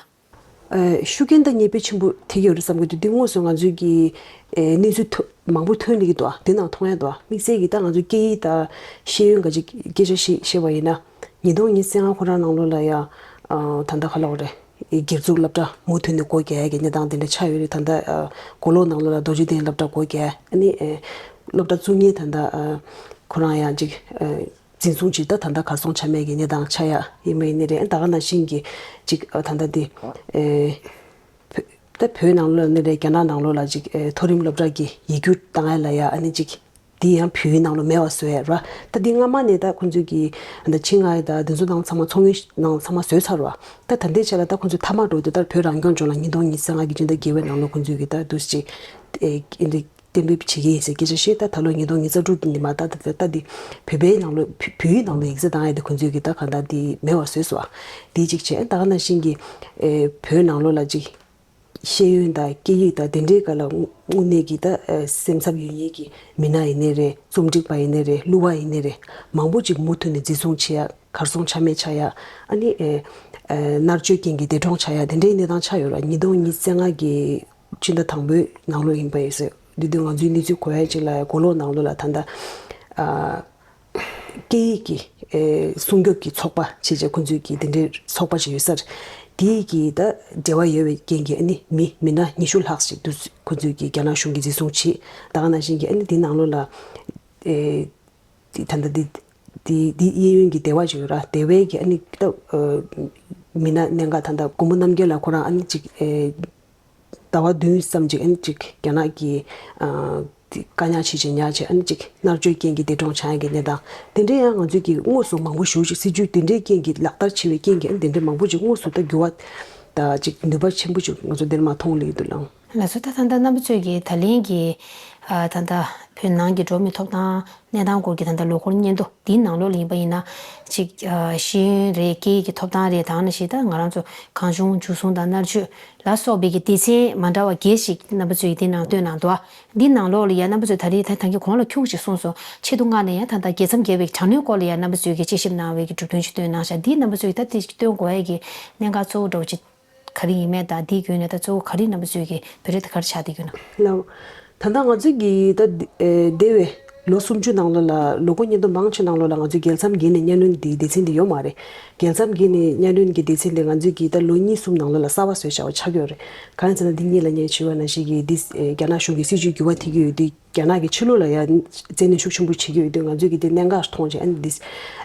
ཨ་ཤུགས་རྐྱེན་ད་ངེས་པར་ཆེན་པོ་ཐེབས་ཀྱི་ཡོད་རེད་བསམ་གི་འདུག་འདི་དངོས་སུ་ང་ཚོའི་གི་ཨ་གནས་ཚུལ་ཐོ་མང་པོ་ཐོན་ལེ་གི་འདུག་འདི་ནང་མཐོང་ཡ་འདུག་དམིགས་བསལ་གྱི་ད་ང་ཚོའི་སྐད་ཡིག་ད་ཤེས་ཡོན་ག་ཅིག་སྐད་ཆ་བཤད་བཤད་པ་ཡིན་ན། ཉིས་སྟོང་ཉི་ཤུ་རྩ་ལྔ་ཁོ་རང་ནང་ལོགས་ལ་ཡ་ཨ་ད་ལྟ་ག་ལབ་དགོས་རེད། སྒེར་བཙུགས་སློབ་གྲྭ་མུ་མཐུད་ནས་སྒོ་རྒྱག་ཡ་གི་གནས་སྟངས་དེ་འདྲ་ཆགས་ཡོད་རེད། ད་ལྟ་ཨ་མགོ་ལོག་ནང་ལོགས་ལ་རྡོ་རྗེ་གདན་སློབ་གྲྭ་སྒོ་རྒྱག་ཨ་ནི་ཨ་སློབ་གྲྭ་བཙུགས་མཁན་ད་ལྟ་ཨ་ཁོ་རང་ཡང་ཅིག་ཨ་འཛིན་བཟུང་ཅིག་ད་ད་ལྟ་གར་སོང་ཆ་མེད་ཀྱི་གནས་སྟངས་ཆགས་ཡ་ཡིན་པ་ཡིན་ནི་རེད། ད་ག་ནང་བཞིན་གྱི་ཅིག་ཨ་ད་ལྟ་འདི་ཨེ་བོད་ད་བོད་ནང་ལོགས་ནི་རེད། རྒྱ་ནག་ནང་ལོགས་ལ་ཅིག་ཨེ་མཐོ་རིམ་སློབ་གྲྭ་གི་ཡིག་སྒྱུར་བཏང་ཡ་ལ་ཡ་ཨ་ནི་ཅིག་འདི་ཡང་བོད་ཡིག་ནང་ལོགས་མེད་པ་བཟོ་ཡ་ར། ད་འདི་སྔ་མ་ནས་ད་ཁོང་ཚོས་ཀྱི་ད་ཆིངས་ཨ་ཡི་ད་འདི་ཚོ་ནང་ཚང་མ་ཚོགས་མི་ནང་ཚང་མ་བཟོས་ཚར་བ། ད་ད་ལྟའི་ཆ་ལ་ད་ཁོང་ཚོས་མཐའ་མ་འགྲོ་དུས་ད་བོད་རང་སྐྱོང་ལྗོངས་ལ་ཉིས་སྟོང་ཉི་ཤུ་རྩ་ལྔ་གི་སྤྱི་ཟླ་བརྒྱད་པའི་ནང་ལོགས་ཁོང་ཚོས་ཀྱི་ད་འདུག་ཅིག་ཨེ་འདི་གཏན་འབེབས་བྱེད་ཀྱི་ཡིན་ཟེར་སྐད་ཆ་བཤད། ད་ད་ལོ་ཉིས་སྟོང་ཉི་ཤུ་རྩ་དྲུག་གི་ཉི་མ་ད་ད་ད་འདི་བོད་པའི་ནང་ལོགས་བོད་བོད་ཡིག་ནང་ལོགས་ཡིག་ཚད་བཏང་ཡ་དེ་ཁོང་ཚོས་ཀྱི་ད་གང་ལྟར་འདི་མེད་པ་བཟོས་སོང་། འདི་གཅིག་བྱས། ད་ག་ནང་བཞིན་གྱི་ཨེ་བོད་ནང་ལོགས་ལ་ཅིག་ཤེས་ཡོན་དང་སྐད་ཡིག་དང་དེ་འདྲའི་སྒང་ལ་དངོས་དངོས་གནས་ཀྱི་ད་ཨེ་སེམས་འཚབ་ཡོད་མཁན་གྱི་མི་སྣ་ཡིན་ནའི་རེད། རྩོམ་སྒྲིག་པ་ཡིན་ནའི་རེད། གླུ་བ་ཡིན་ནའི་རེད། མང་པོ་ཅིག་མུ་མཐུད་ནས་འཛིན་བཟུང་བྱེད་ཡ། གར་སོང་ཆ་མེད་ཆགས་ཡ། ཨ་ནི་ཨེ་ཨེ་མནར་གཅོད་རྐྱེན་གྱིས་འདས་གྲོངས་ཆགས་ཡ་དེ་འདྲའི་གནས་སྟངས་ཆགས་ཡོད་ར། ཉིས་སྟོང་ཉི་ཤུ་རྩ་ལྔ་གི་སྤྱི་ཟླ་དང་པོའི་ནང་ལོགས་ཡིན་པ་ཡིན་ཟེར། འདི་དུས་ང་ཚོའི་གནས་ཚུལ་གོ་ཡ་ཅིག་ལ་མགོ་ལོག་ནང་ལོགས་ལ་ད་ལྟ་ཨ་སྐད་ཡིག་གི་ཨེ་སྲུང་སྐྱོབ་ཀྱི་ཚོགས་པ་བྱས་བྱས་ཁོང་ཚོའི་གི་དེ་འདྲའི་ཚོགས་པ་ཅིག་ཡོད་ས་རེད། དེའི་གི་ད་འབྲེལ་བ་ཡོད་པའི་རྐྱེན་གྱིས་ཨ་ནི་མི་མི་སྣ་ཉི་ཤུ་ལྷག་ཅིག་འདུག་ཁོང་ཚོའི་གི་རྒྱ་ནག་གཞུང་གིས་འཛིན་བཟུང་བྱས། ད་ག་ནང་བཞིན་གྱི་ཨ་ནི་དེའི་ནང་ལོགས་ལ་ཨེ་དེ་ད་ལྟ་འདི་འདི་འདི་གཡས་གཡོན་གྱི་སྡེ་བ་ཅིག་ཡོད་ར། སྡེ་བའི་གི་ཨ་ནི་ད་ཨ་མི་སྣ་གནད་འགག་ད་ལྟ་མགོན་པོ་རྣམ་རྒྱལ་ལགས་ཁོ་རང་ཨ་ནི་ཅིག་ཨེ་ཟླ་བ་བདུན་ཙམ་ཅིག་ཨ་ནི་ཅིག་རྒྱ་ནག་གི་ཨ་དེ་བཀག་ཉར་བྱེད་བྱེད་ཉར་བྱེད་ཨ་ནི་ཅིག་མནར་གཅོད་རྐྱེན་གྱིས་འདས་གྲོངས་ཆགས་ཡ་གི་གནས་སྟངས་དེ་འདྲའི་ཡང་ང་ཚོས་ཀྱི་དངོས་སུ་མང་པོ་ཞེ་པོ་ཅིག་སྲིད་ཇུས་དེ་འདྲའི་རྐྱེན་གྱིས་ལག་བསྟར་བྱེད་པའི་རྐྱེན་གྱིས་ཨ་ནི་དེ་འདྲའི་མང་པོ་ཅིག་དངོས་སུ་ད་འགྱུར་བ་ད་ཅིག་ནུས་པ་ཆེན་པོ་ཅིག་ང་ཚོ་འདིར་མ་མཐོང་ལེ་འདུག་ལགས། ལགས་སོ། ད་ད་ལྟ་རྣམ་པ་ཚོས་ཀྱི་ད་ལན་གྱི་ཨ་ད་ལྟ་བོད་ནང་གི་འགྲོ་བ་མིའི་ཐོབ་ཐང་གནས་སྟངས་སྐོར་གྱི་ད་ལྟ་ལོ་འཁོར་སྙན་ཐོ་འདིའི་ནང་ལོགས་ལ་ཡིན་པ་ཡིན་ན་ཅིག་ཨ་ཤེས་ཡོན་རེད། སྐད་ཡིག་གི་ཐོབ་ཐང་རེད། ད་ནང་བཞིན་ད་ང་རང་ཚོ་གང་བྱུང་འཇུ་བཟུང་དང་མནར་གཅོད་ལ་སོགས་པའི་གི་སྡེ་ཚན་མ་འདྲ་བ་བརྒྱད་ཞིག་རྣམ་པ་ཚོས་འདི་ནང་བཏོན་གནང་འདུག་འདི་ནང་ལོགས་ལ་ཡང་རྣམ་པ་ཚོས་ད་རེས་ད་ཐང་གི་གོང་ལ་ཁྱུག་ཅིག་གསུངས་སོང་། ཆེད་དུ་མངགས་ནས་ཡང་ད་ལྟ་རྒྱལ་མཚམས་བརྒལ་བའི་དྲག་གནོན་སྐོར་ལ་ཡང་རྣམ་པ་ཚོས་ཀྱི་དཔྱད་ཞིབ་གནང་བའི་གི་གྲུབ་དོན་ཅིག་བཏོན་གནང་ཤག་འདི་རྣམ་པ་ཚོས་ད་དེ་བཏོན་དགོས་ཡ་གི་གནད་འགག་གཙོ་བོ་འདྲ་བོ་ཅིག་ག་རེ་ཡིན་མིན་དང་འདིའི་བརྒྱུད་ནས་ད་གཙོ་བོ་ག་རེ་རྣམ་པ་ཚོས་ཀྱི་བོད་རིགས་ད་ག་རེ་ཆགས་བསྡད་ཀྱི་ཡོད་ན། ལགས། ད་ལྟ་ང་ཚོས་ཀྱི་ད་ཨེ་འདས་པའི་ལོ་སུམ་ཅུ་ནང་ལོགས་ལ་ལོ་འཁོར་སྙན་ཐོ་མང་ཆེ་ནང་ལོགས་ལ་ང་ཚོས་རྒྱལ་མཚམས་བརྒལ་ནས་གཉའ་གནོན་འདི་སྡེ་ཚན་འདི་ཡོད་མ་རེད། རྒྱལ་མཚམས་བརྒལ་ནས་གཉའ་གནོན་གྱི་སྡེ་ཚན་འདི་ང་ཚོས་ཀྱི་ད་ལོ་གཉིས་གསུམ་ནང་ལོགས་ལ་གསར་པ་བཟོས་བཞག་པ་ཆགས་ཀྱི་ཡོད་རེད། གང་ཡིན་ཟེར་ན་འདི་གཉིས་ལ་ངས་ཞུས་པ་ནང་བཞིན་གྱི་འདི་ཨེ་རྒྱ་ནག་གཞུང་གི་སྲིད་བྱུས་འགྱུར་བ་ཐེབས་ཀྱི་ཡོད་དུས། རྒྱ་ནག་གི་ཕྱི་ལོགས་ལ་ཡང་བཙན་གནོན་ཤུགས་ཆེན་པོ་བྱེད་ཀྱི་ཡོད་དུས་ང་ཚོས་ཀྱི་དེ་གནད་འགག་མཐོང་བྱས་ཨ་ནི་འདི་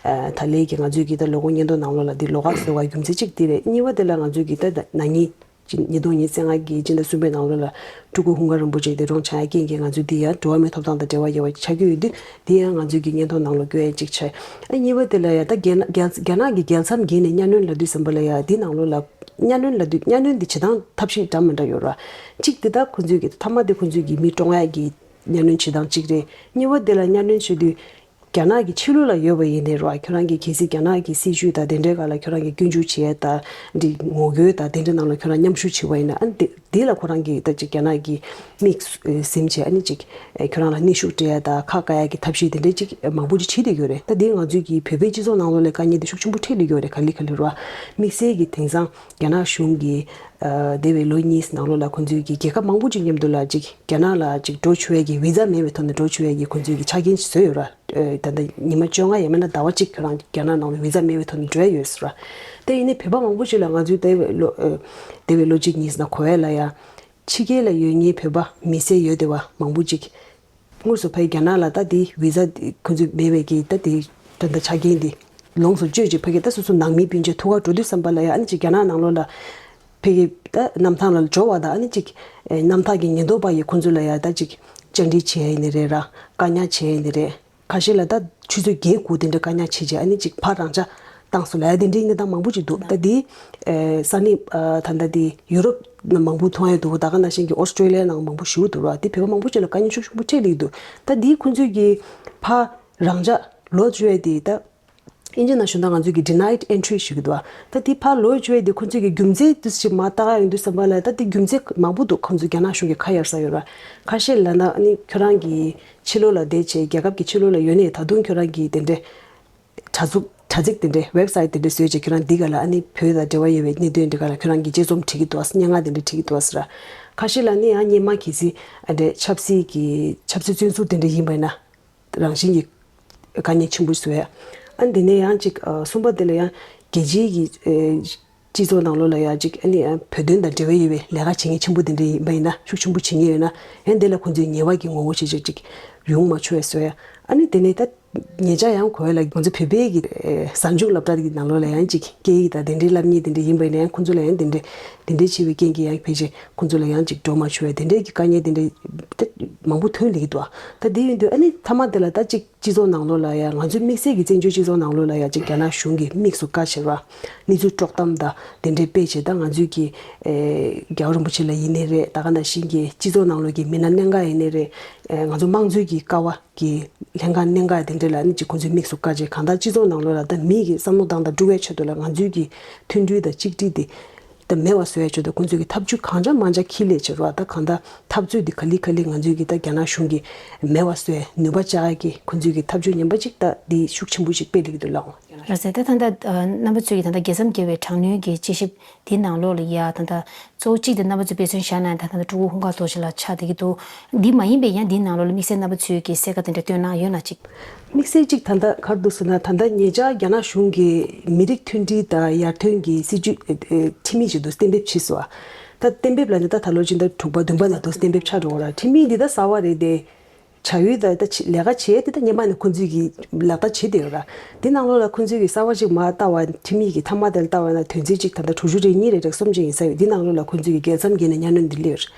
ཨ་ད་ལན་གྱི་ང་ཚོས་ཀྱི་ད་ལོ་འཁོར་སྙན་ཐོ་ནང་ལོགས་ལ་འདི་ལོགས་ཀ་བཟོ་བ་རྒྱུ་མཚན་གཅིག་འདི་རེད། གཉིས་པ་དེ་ལ་ང་ཚོས་ཀྱི་ད་ད་ན་ནིང་ཅིག་ཉིས་སྟོང་ཉི་ཤུ་རྩ་ལྔ་གི་སྤྱི་ཟླ་གསུམ་པའི་ནང་ལོགས་ལ་སྤྲུལ་སྐུ་ཧུན་དགའ་རིན་པོ་ཆེ་འདས་གྲོངས་ཆགས་ཡ་རྐྱེན་གྱིས་ང་ཚོས་འདི་ཡང་འགྲོ་བ་མིའི་ཐོབ་ཐང་དང་འབྲེལ་བ་ཡོད་པ་ཆགས་ཀྱི་ཡོད་དུས་འདི་ཡང་ང་ཚོས་ཀྱི་སྙན་ཐོ་ནང་ལོགས་བཀོད་ཡ་གཅིག་ཆགས། ཨ་གཉིས་པ་དེ་ལ་ཡང་ད་རྒྱ་ནག་རྒྱ་རྒྱ་ནག་གི་རྒྱལ་མཚམས་བརྒལ་ནས་གཉའ་གནོན་ལབ་དུས་ཙམ་པ་ལ་ཡང་འདི་ནང་ལོགས་ལ་གཉའ་གནོན་ལབ་དུས་གཉའ་གནོན་འདི་བྱེད་སྟངས་ཐབས་ཤེས་འདྲ་མི་འདྲ་ཡོད་ར། གཅིག་འདི་ད་ཁོ་ཚོས་ཀྱི་མཐའ་མ་དེ་ཁོ་ཚོས་ཀྱི་མི་བཀྲོངས་ཡ་གི་གཉའ་གནོན་བྱེད་སྟངས་གཅིག་རེད། གཉིས་པ་དེ་ལ་གཉའ་གནོན་བྱེད་དུས་ རྒྱ་ནག་གི་ཕྱི་ལོགས་ལ་ཡོད་པ་ཡིན་ནའི་ར། ཁྱོད་རང་གིས་གལ་སྲིད་རྒྱ་ནག་གི་སྲིད་ཇུས་དང་དེ་འདྲའི་སྒང་ལ་ཁྱོད་རང་གིས་སྐྱོན་བརྗོད་བྱེད་ཡ་དང་འདི་ངོ་རྒོལ་དང་དེ་འདྲའི་ནང་ལ་ཁྱོད་རང་མཉམ་ཞུགས་བྱེད་པ་ཡིན་ན། ཨ་ནི་དེ་དེ་ལ་ཁོ་རང་གིས་ད་ཅིག་རྒྱ་ནག་གི་མིག་ཟིམ་བྱས། ཨ་ནི་ཅིག་ཁྱོད་རང་ལ་གནོན་ཤུགས་སྤྲད་ཡ་དང་ཁ་བཀག་ཡ་གི་ཐབས་ཤེས་དེ་འདྲའི་ཅིག་མང་པོ་ཅིག་བྱེད་བསྡད་ཡོད་རེད། ད་དེ་ང་ཚོའི་གི་བོད་པའི་སྤྱི་ཚོགས་ནང་ལོགས་ལ་དཀའ་ངལ་དེ་ཤུགས་ཆེན་པོ་འཕྲད་བསྡད་ཡོད་རེད། ག་ལེ་ག་ལེ་ར། དམིགས་བསལ་གྱི་དེང་སང་རྒྱ་ནག་གཞུང་གིས་ཨ་འདས་པའི་ལོ་གཉིས་ནང་ལོགས་ལ་ཁོང་ཚོའི་གི་རྒྱལ་ཁབ་མང་པོ་ཅིག་མཉམ་དུ་ལ་ཅིག་རྒྱ་ནག་ལ་ཅིག་འགྲོ་ཆོག་ཡས་ཀྱི་བི་ཛ་མེད་པའི་ཐོག་ནས་འགྲོ་ཆོག་ཡས་ཀྱི་ཁོང་ཚོའི་གི་ཆ་རྐྱེན་ཞིག་བཟོས་ཡོད་ར། ཨ་ད་ལྟ་ཉི་མ་བཅོ་ལྔ་ཡས་མས་ན་ཟླ་བ་གཅིག་ཁྱོད་རང་རྒྱ་ནག་ནང་ལ་བི་ཛ་མེད་པའི་ཐོག་ནས་འགྲོ་ཡས་ཡོད་ཟེར་ར། དེ་ཡིན་ནའི་བོད་པ་མང་པོ་ཅིག་ལ་ང་ཚོའི་འདས་པའི་ལོ་ཨ་འདས་པའི་ལོ་གཅིག་གཉིས་ནང་གོ་བ་ལ་ཡ། ཕྱི་རྒྱལ་ལ་ཡོད་མཁན་བོད་པ་མི་སེར་ཡོད་བསྡད་པ་མང་པོ་ཅིག་དངོས་སུ་ཕ་གི་རྒྱ་ནག་ལ་ད་དེ་བི་ཛ་ཁོང་ཚོས་མེད་པའི་གི་ད་དེ་ད་ལྟ་ཆ་རྐྱེན་དེ་ལོངས་སུ་སྤྱོད་ཅིག་ཕ་གི་ད་སོ་སོ་ནང་མི་སྤུན་མཆེད་ཐུག་ག་འགྲོ་དུས་ཙམ་པ་ལ་ཡ། ཨ་ནི་ཅིག་རྒྱ་ནག་ནང་ལོགས་ལ་ཕ་གི་ད་གནམ་ཐང་ལ་འབྱོར་བ་དང་། ཨ་ནི་ཅིག་གནམ་ཐང་གི་ཉེན་རྟོག་པ་ཡིས་ཁོང་ཚོ་ལ་ཡ་ད་ཅིག་བཅར་འདྲི་བྱས་ཡིན་ནི་རེད་ར། བཀག་ཉར་བྱས་ཡིན་ནི་རེད། ཁ་ཤས་ལ་ད་ཆུ་ཚོད་བརྒྱད་དགུ་དེ་འདྲ་བཀག་ཉར་བྱས་རྗེས། ཨ་ནི་ཅིག་ཕར་རང་འཇགས་བཏང་སོང་ལབ་ཡ་དེ་འདྲའི་གནས་སྟངས་མང་པོ་ཅིག་འདུག་ད་དེ་ཨེ་ས་གནས་ཨ་ད་ལྟ་དེ་ཡུ་རོབ་ནང་མང་པོ་མཐོང་ཡ་འདུག་ད་ག་ནང་བཞིན་གྱི་ཨོ་སི་ཀྲོ་ལི་ཡ་ནང་མང་པོ་ཞིག་འདུག་ར། དེ་བོད་པ་མང་པོ་ཅིག་ལ་དཀའ་ངལ་ཤུགས་ཆེན་པོ་འཕྲད་ལེ་འདུག་ད་དེ་ཁོང་ཚོས་ཀྱི་ཕར་རང་འཇགས་ལོག་འགྲོ་ཡ་དེ་ད་ཨིན་ཇི་ནང་ཞུ་ན་ང་ཚོས་ཀྱི་denied entry ཞུ་གི་འདུག་ད་དེ་ཕར་ལོག་འགྲོ་ཡ་དེ་ཁོང་ཚོས་ཀྱི་རྒྱུ་མཚན་དེ་ཅིག་མར་ལྟ་ག་ཡོང་དུས་ཙམ་པ་ལ། ད་དེ་རྒྱུ་མཚན་མང་པོ་འདུག་ཁོང་ཚོས་རྒྱ་ནག་གཞུང་གི་ཁ་གཡར་ས་ཡོད་ར། ཁ་ཤས་ལབ་ན་ཨ་ནི་ཁྱོད་རང་གི་ཕྱི་ལོགས་ལ་བསྡད་བྱས་རྒྱལ་ཁབ་ཀྱི་ཕྱི་ལོགས་ལ་ཡོད་ནས་ད་དུང་ཁྱོད་རང་གིས་དེ་འདྲའི་དྲ་ཚུགས་དྲ་ཚིགས་དེ་འདྲའི་website དེ་འདྲའི་བཟོས་བྱས་ཁྱོད་རང་འདི་ག་ལ་ཨ་ནི་བོད་དང་འབྲེལ་བ་ཡོད་པའི་གནད་དོན་འདི་ག་ལ་ཁྱོད་རང་གིས་དཔྱད་རྩོམ་བྲིས་ཀྱི་འདུག་སྙན་ངག་དེ་འདྲ་བྲིས་ཀྱི་འདུག་ཟེར། ཁ་ཤས་ལ་ནི་ཡང་སྔོན་མ་གལ་སྲིད་ཨ་འདྲའི་ཆབ་སྲིད་ཀྱི་ཆབ་སྲིད་བཙོན་ཟུར་དེ་འདྲ་ཡིན་པ་ཡིན་ན་རང་བཞིན་གྱི་དཀའ་ངལ་ཆེན་པོ་བཟོས། ཨ་འདི་ནས་ཡང་ཅིག་ཨ་གསུམ་པ་དེ་ལ་ཡང་རྒྱལ་སྤྱིའི་གི་ཨེ་སྤྱི་ཚོགས་ནང་ལོགས་ལ་ཡང་ཅིག་ཨ་ནི་ཨ་བོད་དོན་དང་འབྲེལ་བ་ཡོད་པའི་ལས་ཀ་བྱེད་མཁན་ཆེན་པོ་དེ་འདྲ་ཡིན་པ་ཡིན་ན། ཤུགས་ཆེན་པོ་བྱེད་མཁན་ཡོད་ན་ཡང་དེ་ལ་ཁོང་ཚོས་ཉེས་པ་གི་ངོ་རྒོལ་བྱེད་བྱེད་ཅིག་ཡོང་མ་ཆོག་པའི་བཟོས། ཨ་ནི་དེ་ནས་ད་ཉེ་ཆར་ཡང་གོ་བ་ལ་ང་ཚོ་བོད་པའི་གི་ཨེ་གཟའ་མཇུག་སློབ་གྲྭ་གི་ནང་ལོགས་ལ་ཡང་ཅིག་སྐད་ཡིག་དང་དེ་འདྲའི་སློབ་གཉེར་དེ་འདྲ་ཡིན་པ་ཡིན་ན་ཡང་ཁོང་ཚོ་ལ་ཡང་དེ་འདྲའི་དེ་འདྲའི་བྱས་པའི་རྐྱེན་གྱིས་ཡང་ཕལ་ཆེར་ཁོང་ཚོ་ལ་ཡང་ཅིག་འགྲོ་མ་ཆོག་པའི་དེ་འདྲའི་གི་དཀའ་ངལ་དེ་འདྲའི་ད་མང་པོ་ཐོན་ལེ་གི་འདུག་ད་དེ་ཡིན་དུས་ཨ་ནི་མཐའ་མ་དེ་ལ་ད་ཅིག་སྤྱི་ཚོགས་ནང་ལོགས་ལ་ཡང་ང་ཚོའི་དམིགས་བསལ་གྱི་བཙན་བྱོལ་སྤྱི་ཚོགས་ནང་ལོགས་ལ་ཡང་ཅིག་རྒྱ་ནག་གཞུང་གི་དམིགས་སུ་བཀར་བྱས་པ་གནས་ཚུལ་དཀྲོག་གཏམ་དང་དེ་འདྲའི་སྤེལ་བྱས། ད་ང་ཚོའི་གི་ཨེ་རྒྱལ་བ་རིན་པོ་ཆེ་ལ་ཡིན་ནའི་རེད། ད་ག་ནང་བཞིན་གྱི་སྤྱི་ཚོགས་ནང་ལོགས་ཀྱི་མི་སྣ་གནད་འགག་ཡིན་ནའི་རེད། ཨེ་ང་ཚོ་དམངས་གཙོའི་གི་ཀ་བ་གི་ལྷན་ཁང་གནད་འགག་དེ་འདྲ་ལ་ནི་ཅིག་ཁོང་ཚོས་དམིགས་སུ་བཀར་བྱས། གང་ལྟར་སྤྱི་ཚོགས་ནང་ལོགས་ལ་ད་མི་གི་བསམ་བློ་གཏོང་སྟངས་དཀྲུག་པའི་ཆེད་དུ་ལ་ང་ཚོའི་གི་མཐུན་སྒྲིལ་དང་གཅིག་སྒྲིལ་དེ་ད་མེད་པ་བཟོ་ཡ་ཆེད་དུ་ཁོང་ཚོས་ཀྱི་ཐབས་ཇུས་གང་འདྲ་མང་འདྲ་འཁྱེར་ལེ་བྱེད་རོགས། ད་གང་ལྟར་འཐབ་རྩོད་འདི་ག་ལེ་ག་ལེ་ང་ཚོས་ཀྱི་ད་རྒྱ་ནག་གཞུང་གིས་མེད་པ་བཟོ་ཡ་ནུས་པ་བཅག་ཡ་གི་ཁོང་ཚོས་ཀྱི་ཐབས་ཇུས་ངན་པ་ཅིག་ད་འདི་ཤུགས་ཆེན་པོ་ཞིག་སྤེལ་ལེ་གི་འདུག་ལགས། ལགས་སེ། ད་ད་ལྟ་རྣམ་པ་ཚོས་ཀྱི་ད་ལྟ་རྒྱལ་མཚམས་བརྒལ་བའི་དྲག་གནོན་གྱི་དཔྱད་ཞིབ་འདི་ནང་ལོགས་ལ་ཡ་ད་ལྟ་གཙོ་བོ་གཅིག་དེ་རྣམ་པ་ཚོས་དཔེ་མཚོན་བཞག་ན་ད་ད་ལྟ་སྤྲུལ་སྐུ་ཧུན་དགར་རྡོ་རྗེ་ལགས་ཆགས་བསྡད་ཀྱི་འདུག་འདི་མ་ཡིན་པའི་ཡང་འདིའི་ནང་ལོགས་ལ་དམིགས་བསལ་རྣམ་པ་ཚོས་ཀྱི་གསལ་ཁ་དེ་འདྲ་སྟོན་གནང་ཡོད་ན་ཅིག་དམིགས་བསལ་གཅིག་ད་ལྟ་ག་རེ་འདུག་ཟེར་ན། ད་ལྟ་ཉེ་ཆར་རྒྱ་ནག་གཞུང་གིས་མི་རིགས་མཐུན་སྒྲིལ་དང་ཡར་ཐོན་གྱི་སྲིད་ཇུས་ཨེ་ཨེ་ཁྲིམས་ཡིག་ཅིག་འདུག་གཏན་འབེབས་བྱས་སོང་བ། ད་གཏན་འབེབས་ལ་ནི་ད་ད་ལོ་ཕྱི་ཟླ་དྲུག་པ་བདུན་པ་ནང་འདུག་གཏན་འབེབས་ཆགས་འགྲོ་བ་ར། ཁྲིམས་ཡིག་འདི་ད་གསར་བ་རེད་དེ། བྱ་ཡུལ་དང་ད་ལས་ཀ་བྱེད་ཡས་དེ་ད་སྔོན་མ་ནས་ཁོང་ཚོས་ཀྱིས་ལག་བསྟར་བྱེད་བསྡད་ཡོད་ར། དེ་ནང་ལོགས་ལ་ཁོང་ཚོས་ཀྱིས་གསར་བ་ཅིག་མར་བཏང་བ། ཁྲིམས་ཡིག་གི་མཐའ་མ་དེ་ལ་བལྟ་བ་ན་དོན་ཚན་ཅིག་ད་ལྟ་དྲུག་ཅུ་རེ་གཉིས་རེ་རེ་གསུམ་ཅིག་ཡིན་ས་ཡོད། དེ་ནང་ལོགས་ལ་ཁོང་ཚོས་ཀྱིས་རྒྱལ་མཚམས་བརྒལ་ནས་གཉའ་གནོན་འདི་སླེབས་ཡོད་